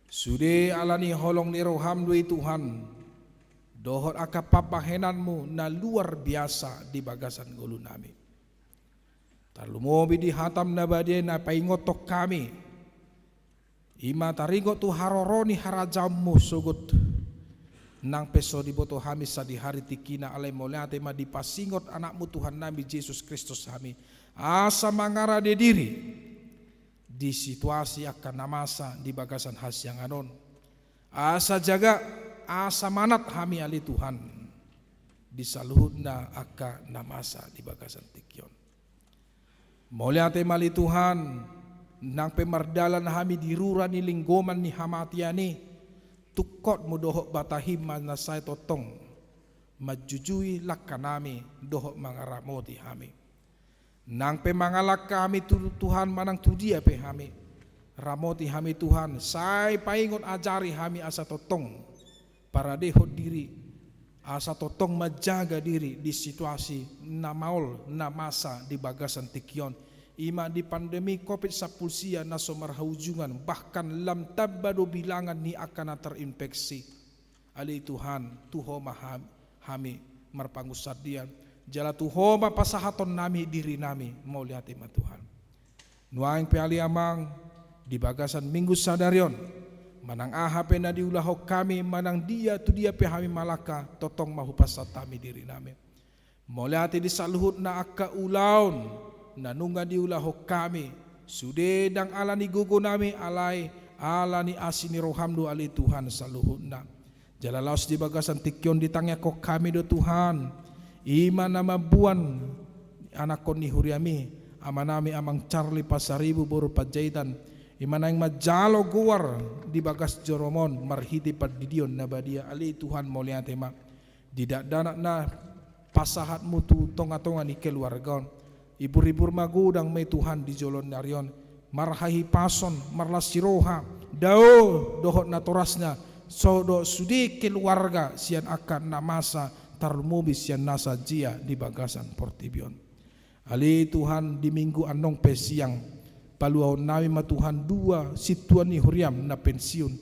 Sude ala ni holong ni rohaM do i Tuhan, dohot angka pambahenanMu na luar biasa di bagasan ngolunami. Tarlumobi di hataM na badia na paingothon hami, i ma taringot tu haroro ni harajaonMu sogot. Nang pe so diboto hami sadihari tingkina, alai mauliate ma dipasingot AnakMu Tuhannami Jesus Kristus hami, asa mangarade diri di situasi angka na masa di bagasan hasiangan on. Asa jaga, asa manat hami ale Tuhan, di saluhutna angka na masa di bagasan tingki on. Mauliate ma ale Tuhan, nang pe mardalan hami di rura ni linggoman ni hamatean i, tungkotMu dohot batahim ma na sai tongtong manjujui langkanami dohot mangaramoti hami. Nang pe mangalangka hami tu Tuhan manang tu dia pe hami, ramoti hami Tuhan, sai paingot, ajari hami asa tongtong paradehon diri, asa tongtong manjaga diri di situasi na maol na masa di bagasan tingki on, i ma di pandemi covid sampulu sia na so marhaujungan, bahkan lam tamba do bilangan ni angka na terinfeksi. Ale Tuhan, tu Ho ma ham-, hami marpangunsandean, jala tu Ho ma pasahatonnami dirinami, mauliate ma Tuhan. Nuaeng pe ale Amang, di bagasan Minggu sadari on, manang aha pe na diulahon hami, manang dia tu dia pe hami mangalangka, tongtong ma hupasahat hami dirinami. Mauliate di saluhutna angka ulaon na nunga diulahon hami, sude ndang ala ni gogonami, alai ala ni asi ni rohaM do ale Tuhan saluhutna. Jala laos di bagasan tingki on ditangiangkon hami do Tuhan, i ma na mamboan anakkon ni huriaMi, amanami Amang Charlie Pasaribu boru Panjaitan, i ma naeng manjalo goar di bagas joroM on marhite pandidion na badia, ale Tuhan mauliate ma. Di dakdanak na pasahatMu tu tongatonga ni keluarga on, ibur-ibur magodang ma i Tuhan di joloan ni ari on, marhahipason, marlas ni roha, dao dohot natorasna, so dohot sude keluarga sian angka na masa, tarlumobi sian na sanjea di bagasan portibi on. Ale Tuhan, di Minggu annon pe sian paluahonnami ma Tuhan dua sintua ni huriaM na pensiun,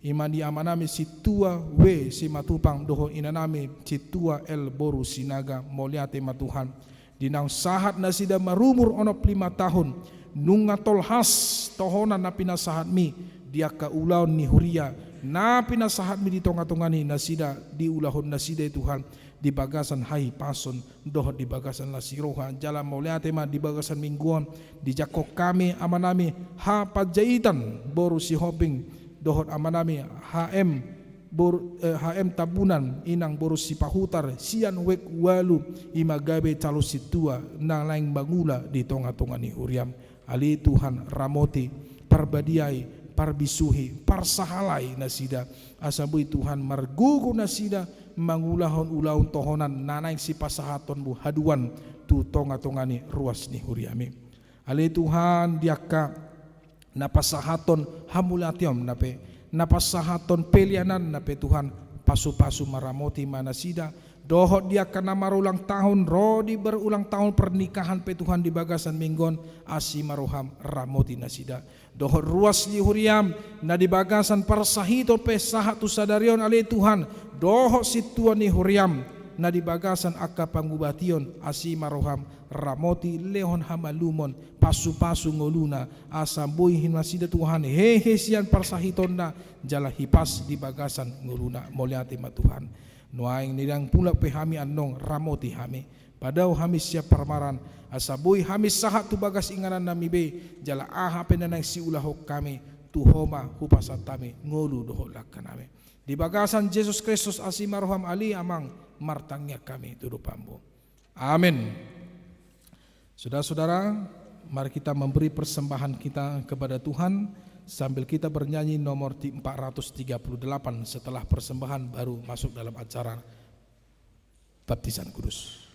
i ma di amanami Sintua W Simatupang dohot inanami Sintua L boru Sinaga, mauliate ma Tuhan. Di naung sahat nasida marumur onom pulu lima tahun, nunga tolhas tohonan na pinasahatMi di angka ulaon ni huria na pinasahatMi di tongatonga ni nasida, diulahon nasida i Tuhan, di bagasan hahipason dohot di bagasan las ni roha. Jala mauliate ma di bagasan Minggu on, dijangkon hami amanami H Panjaitan boru Sihombing dohot amanami H M boru, eh, H M Tambunan inang boru Sipahutar sian W K ualu, i ma gabe calon sintua na naeng mangula di tongatonga ni huriaM. Ale Tuhan, ramoti, parbadiai, parbisuhi, parsahalai nasida, asa boi Tuhan margogo nasida mangulahon ulaon tohonan na naeng sipasahatonMu haduan tu tongatonga ni ruas ni huriaMi. Ale Tuhan, di angka na pasahathon hamauliateonMu na pe, na pasahathon peleananMu na pe Tuhan, pasupasu ma, ramoti ma nasida, dohot di angka na marulang tahun, ro di berulang tahun pernikahan pe Tuhan di bagasan Minggu on, asi ma rohaM, ramoti nasida. Dohot ruas ni huriaM na di bagasan parsahiton pe sahat tu sadari on ale Tuhan, dohot sintua ni huriaM na di bagasan angka pangubation, asi ma rohaM, ramoti, lehon hamalumon, pasupasu ngoluna, asa boi nasida Tuhan hehe sian parsahitonna, jala hipas di bagasan ngoluna, mauliate ma Tuhan. Nuaeng ndang mulak pe hami annon, ramoti hami, padao hami sian parmaraan, asa boi hami sahat tu bagas ingananNami be, jala aha pe na naeng siulahon hami, tu Ho ma hupasahat hami ngolu dohot langkanami. Di bagasan Jesus Kristus asi ma rohaM ale Amang, martangiang hami tu adopanMu. Amin. Saudara-saudara, mari kita memberi persembahan kita kepada Tuhan sambil kita bernyanyi nomor ti-, empat ratus tiga puluh delapan, setelah persembahan baru masuk dalam acara baptisan kudus.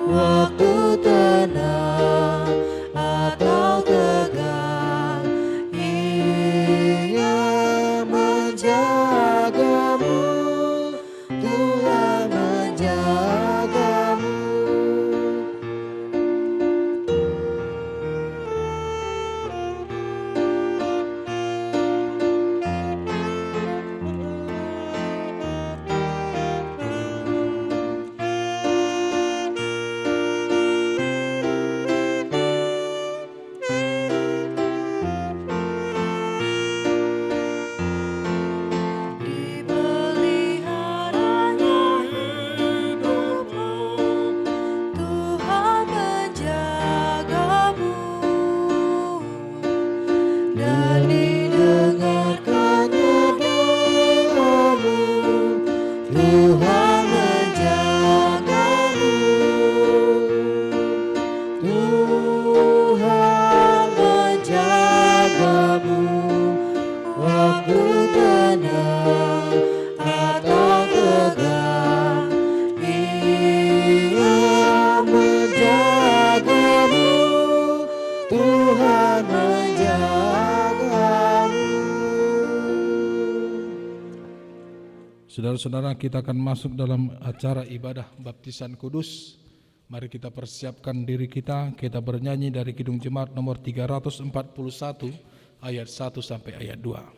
Waktu tenang atau tegang, Ia menjagamu, Tuhan menjagamu. Dipeliharanya hidupmu, Tuhan menjagamu, dan didengarkannya doamu, Tuhan menjagamu. Tuhan menjagamu waktu tenang atau tegang. Ia menjagamu, Tuhan menjagamu. Saudara-saudara, kita akan masuk dalam acara ibadah baptisan kudus. Mari kita persiapkan diri kita, kita bernyanyi dari Kidung Jemaat nomor tiga ratus empat puluh satu, ayat satu sampai ayat dua.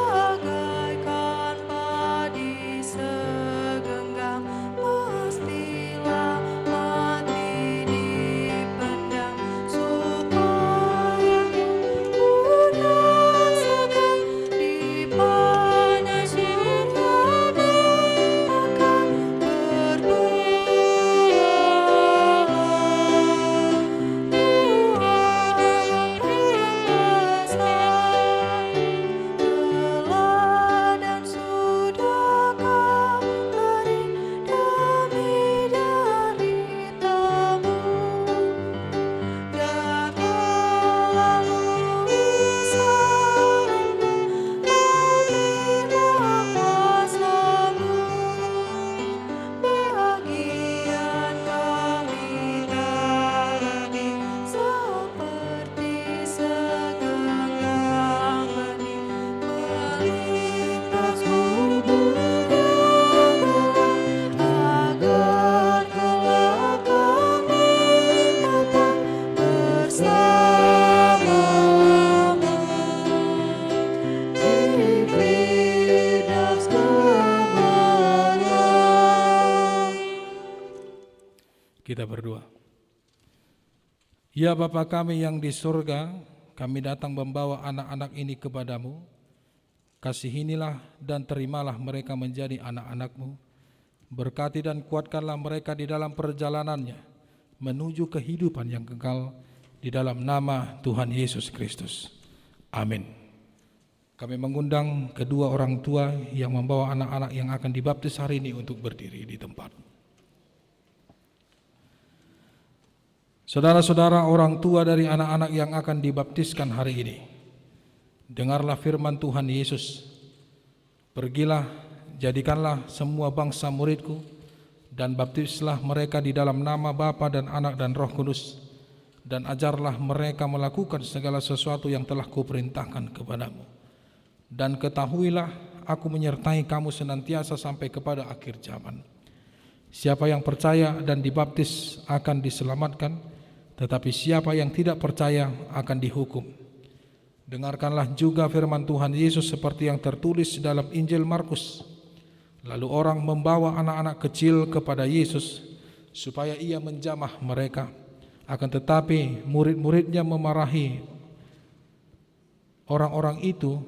Bagaikan padi segenggam, mestilah mati dipendam, supaya ku rasakan di panas surgamu akan berbuah. Tuhan yang besar, teladan sudah Kau beri demi deritamu. Datanglah luasanmu, melimpah kuasamu. Bagian kami telah di seperti segenggam benih, melimpah subur dan gelap, agar kelak kami tetap bersama-sama di Firdausi kemuliaan. Kita berdoa. Ya Bapa kami yang di surga, kami datang membawa anak-anak ini kepada-Mu. Kasihinilah dan terimalah mereka menjadi anak-anak-Mu. Berkati dan kuatkanlah mereka di dalam perjalanannya menuju kehidupan yang kekal, di dalam nama Tuhan Yesus Kristus. Amin. Kami mengundang kedua orang tua yang membawa anak-anak yang akan dibaptis hari ini untuk berdiri di tempat. Saudara-saudara, orang tua dari anak-anak yang akan dibaptiskan hari ini, dengarlah firman Tuhan Yesus. Pergilah, jadikanlah semua bangsa muridku, dan baptislah mereka di dalam nama Bapa dan Anak dan Roh Kudus, dan ajarlah mereka melakukan segala sesuatu yang telah kuperintahkan kepadamu. Dan ketahuilah, Aku menyertai kamu senantiasa sampai kepada akhir zaman. Siapa yang percaya dan dibaptis akan diselamatkan, tetapi siapa yang tidak percaya akan dihukum. Dengarkanlah juga firman Tuhan Yesus seperti yang tertulis dalam Injil Markus. Lalu orang membawa anak-anak kecil kepada Yesus, supaya Ia menjamah mereka. Akan tetapi, murid-murid-Nya memarahi orang-orang itu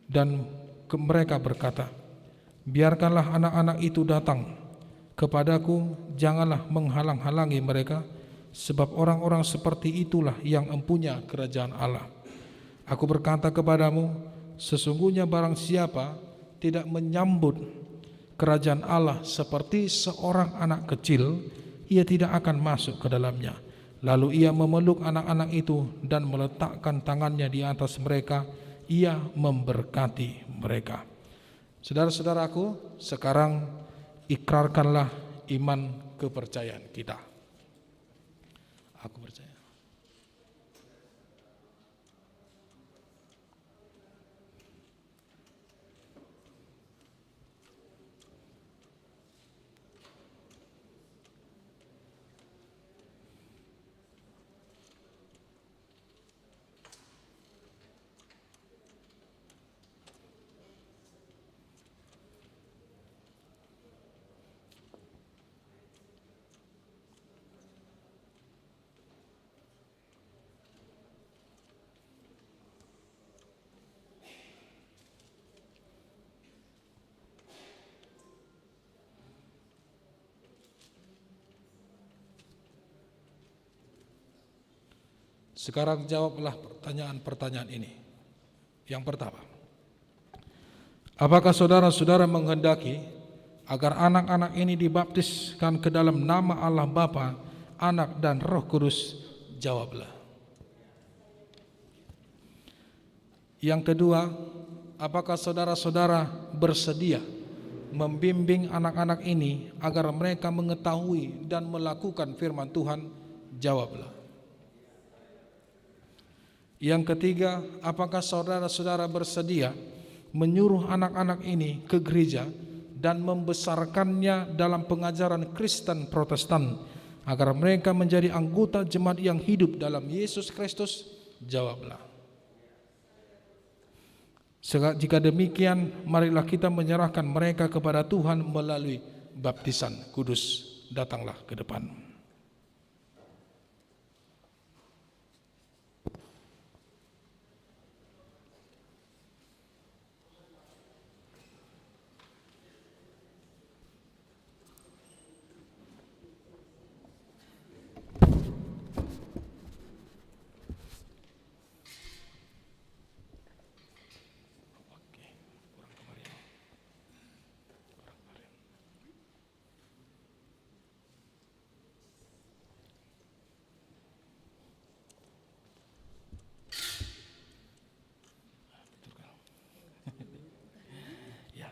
dan Mereka berkata, "Biarkanlah anak-anak itu datang kepada-Ku, janganlah menghalang-halangi mereka, sebab orang-orang seperti itulah yang empunya kerajaan Allah. Aku berkata kepadamu, sesungguhnya barang siapa tidak menyambut kerajaan Allah seperti seorang anak kecil, ia tidak akan masuk ke dalamnya." Lalu ia memeluk anak-anak itu dan meletakkan tangannya di atas mereka, ia memberkati mereka. Saudara-saudaraku, sekarang ikrarkanlah iman kepercayaan kita. Aku percaya. Sekarang jawablah pertanyaan-pertanyaan ini. Yang pertama, apakah saudara-saudara menghendaki agar anak-anak ini dibaptiskan ke dalam nama Allah Bapa, Anak, dan Roh Kudus? Jawablah. Yang kedua, apakah saudara-saudara bersedia membimbing anak-anak ini agar mereka mengetahui dan melakukan firman Tuhan? Jawablah. Yang ketiga, apakah saudara-saudara bersedia menyuruh anak-anak ini ke gereja dan membesarkannya dalam pengajaran Kristen Protestan, agar mereka menjadi anggota jemaat yang hidup dalam Yesus Kristus? Jawablah. Sega-, jika demikian, marilah kita menyerahkan mereka kepada Tuhan melalui baptisan kudus. Datanglah ke depan. Ya.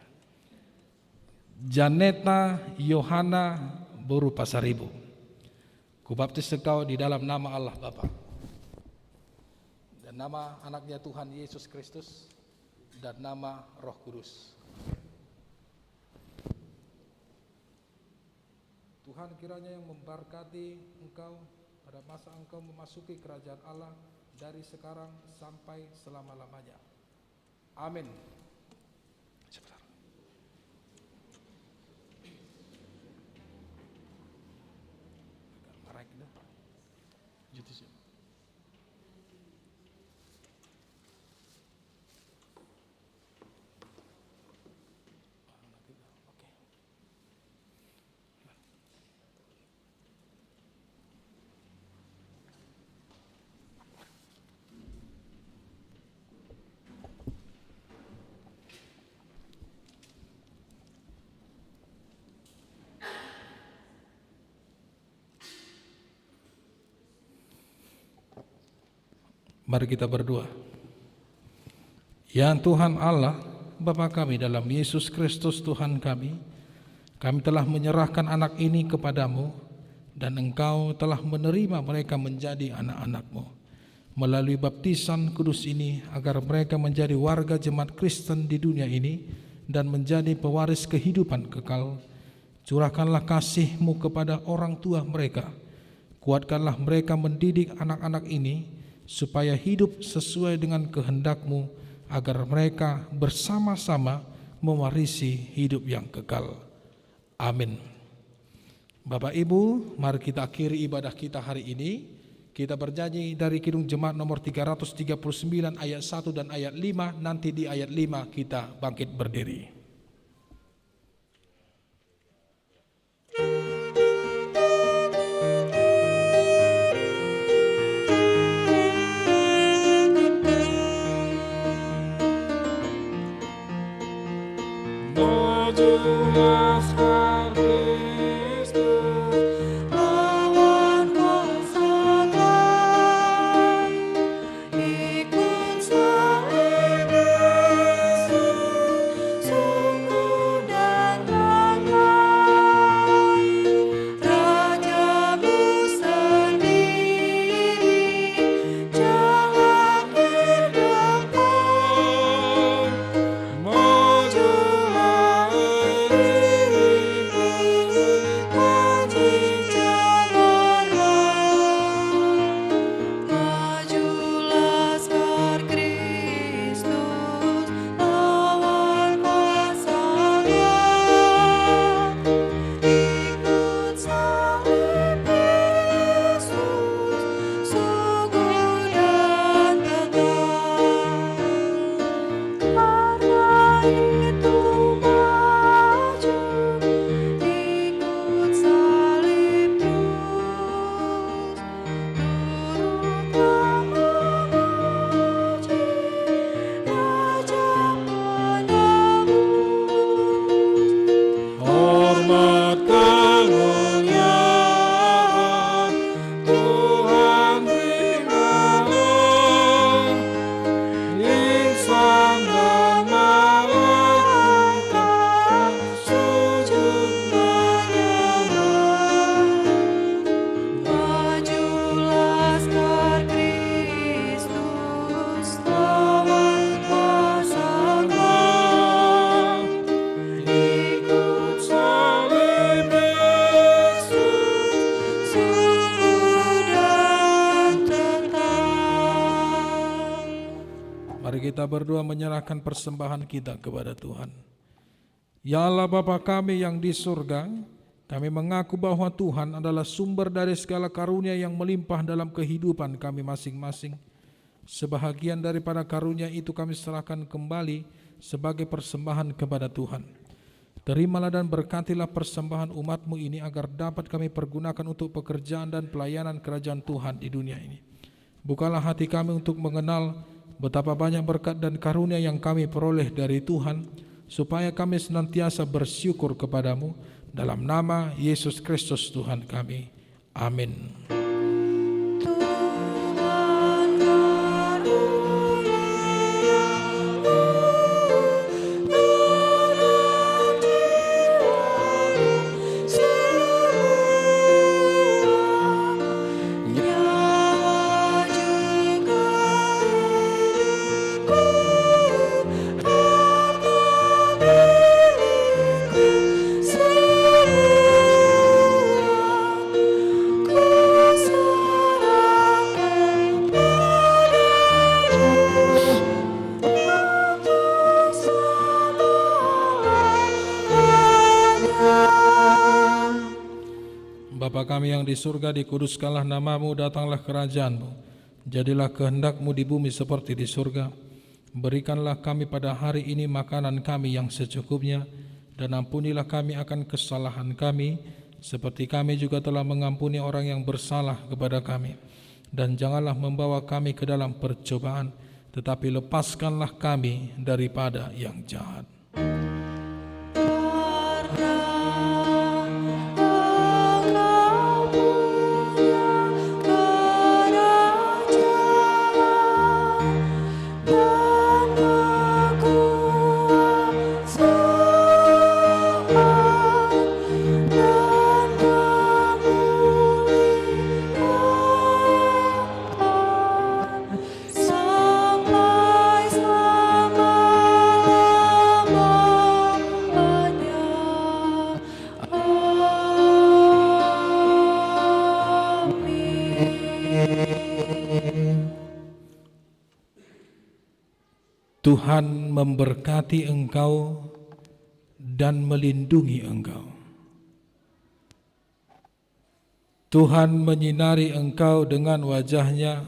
Janeta Yohana boru Pasaribu. Kubaptis engkau di dalam nama Allah Bapa, dan nama Anaknya Tuhan Yesus Kristus, dan nama Roh Kudus. Tuhan kiranya yang memberkati engkau pada masa engkau memasuki kerajaan Allah dari sekarang sampai selama-lamanya. Amin. Sebentar. Agak ngerek dah. Gitu sih. Oke. Mari kita berdoa. Ya Tuhan Allah, Bapa kami dalam Yesus Kristus Tuhan kami, kami telah menyerahkan anak ini kepada-Mu, dan Engkau telah menerima mereka menjadi anak-anak-Mu. Melalui baptisan kudus ini, agar mereka menjadi warga jemaat Kristen di dunia ini dan menjadi pewaris kehidupan kekal. Curahkanlah kasih-Mu kepada orang tua mereka. Kuatkanlah mereka mendidik anak-anak ini supaya hidup sesuai dengan kehendak-Mu, agar mereka bersama-sama mewarisi hidup yang kekal. Amin. Bapak Ibu, mari kita akhiri ibadah kita hari ini. Kita berjanji dari Kidung Jemaat nomor tiga ratus tiga puluh sembilan ayat satu dan ayat lima, nanti di ayat lima kita bangkit berdiri. Mari kita berdoa menyerahkan persembahan kita kepada Tuhan. Ya Allah Bapa kami yang di surga, kami mengaku bahwa Tuhan adalah sumber dari segala karunia yang melimpah dalam kehidupan kami masing-masing. Sebahagian daripada karunia itu kami serahkan kembali sebagai persembahan kepada Tuhan. Terimalah dan berkatilah persembahan umat-Mu ini agar dapat kami pergunakan untuk pekerjaan dan pelayanan kerajaan Tuhan di dunia ini. Bukalah hati kami untuk mengenal betapa banyak berkat dan karunia yang kami peroleh dari Tuhan, supaya kami senantiasa bersyukur kepada-Mu, dalam nama Yesus Kristus Tuhan kami. Amin. Bapa kami yang di surga, dikuduskanlah nama-Mu, datanglah kerajaan-Mu. Jadilah kehendak-Mu di bumi seperti di surga. Berikanlah kami pada hari ini makanan kami yang secukupnya, dan ampunilah kami akan kesalahan kami, seperti kami juga telah mengampuni orang yang bersalah kepada kami. Dan janganlah membawa kami ke dalam percobaan, tetapi lepaskanlah kami daripada yang jahat. Tuhan memberkati engkau dan melindungi engkau. Tuhan menyinari engkau dengan wajah-Nya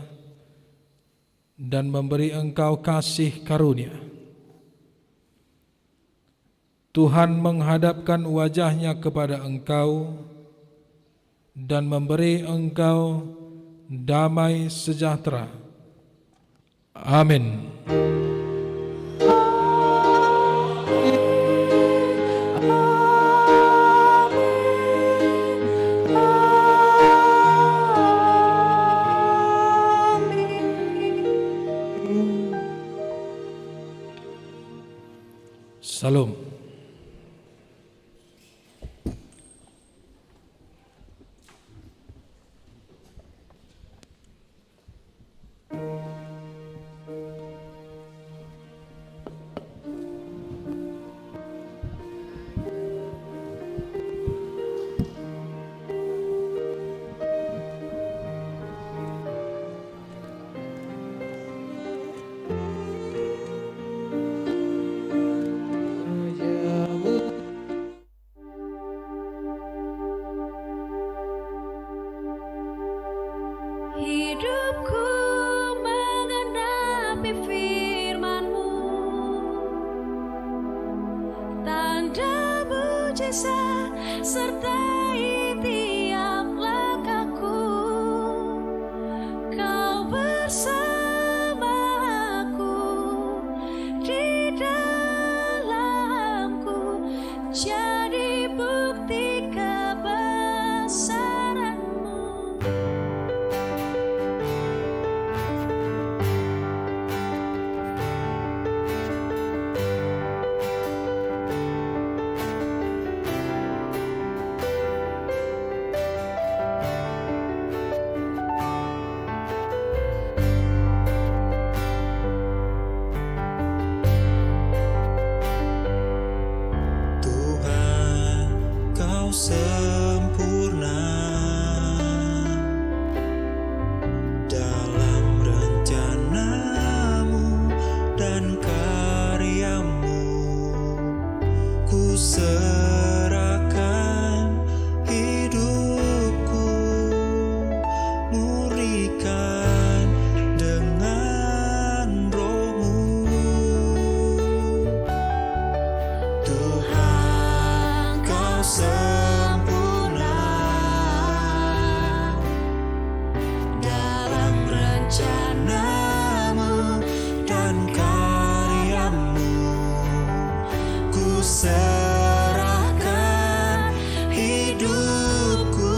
dan memberi engkau kasih karunia. Tuhan menghadapkan wajah-Nya kepada engkau dan memberi engkau damai sejahtera. Amin. Syalom. Hidupku menggenapi firman-Mu, tanda mujizat sertai tiap langkahku. Kau bersama aku, di dalamku, jadi bukti kebesaran-Mu. Tuhan, Kau sempurna dalam rencana-Mu dan karya-Mu. Ku serahkan hidupku, murnikan dengan Roh-Mu. Tuhan, Kau sempurna dalam rencana-Mu dan karya-Mu. Ku serahkan hidupku,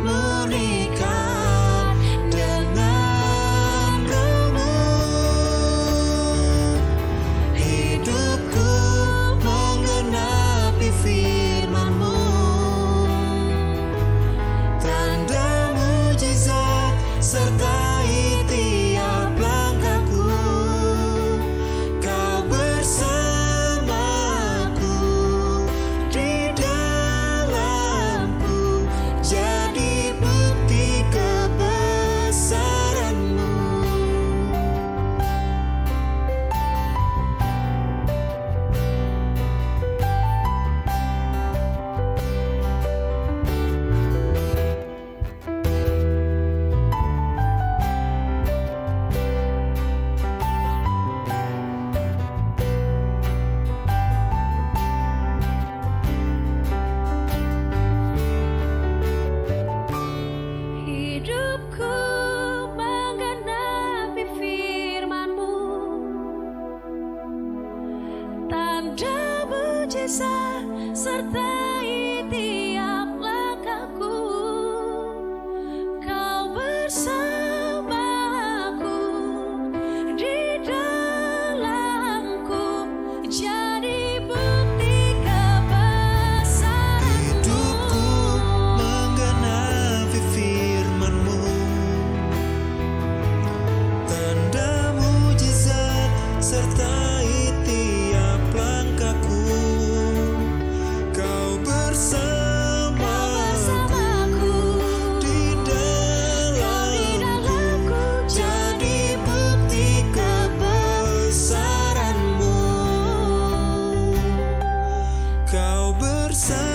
murnikan dengan Roh-Mu. Hidupku menggenapi firman-Mu, tanda mujizat sertai tiap langkahku. Kau bersamaku, di dalamku, jadi bukti kebesaran-Mu. Hidupku menggenapi firman-Mu, tanda mujizat sertai tiap langkahku. Kau bersamaku, di dalamku, jadi bukti kebesaran-Mu. Hidupku menggenapi firman-Mu, tanda mujizat sertai tiap langkahku. Kau bersamaku, di dalamku, jadi bukti kebesaran-Mu. Kau bersama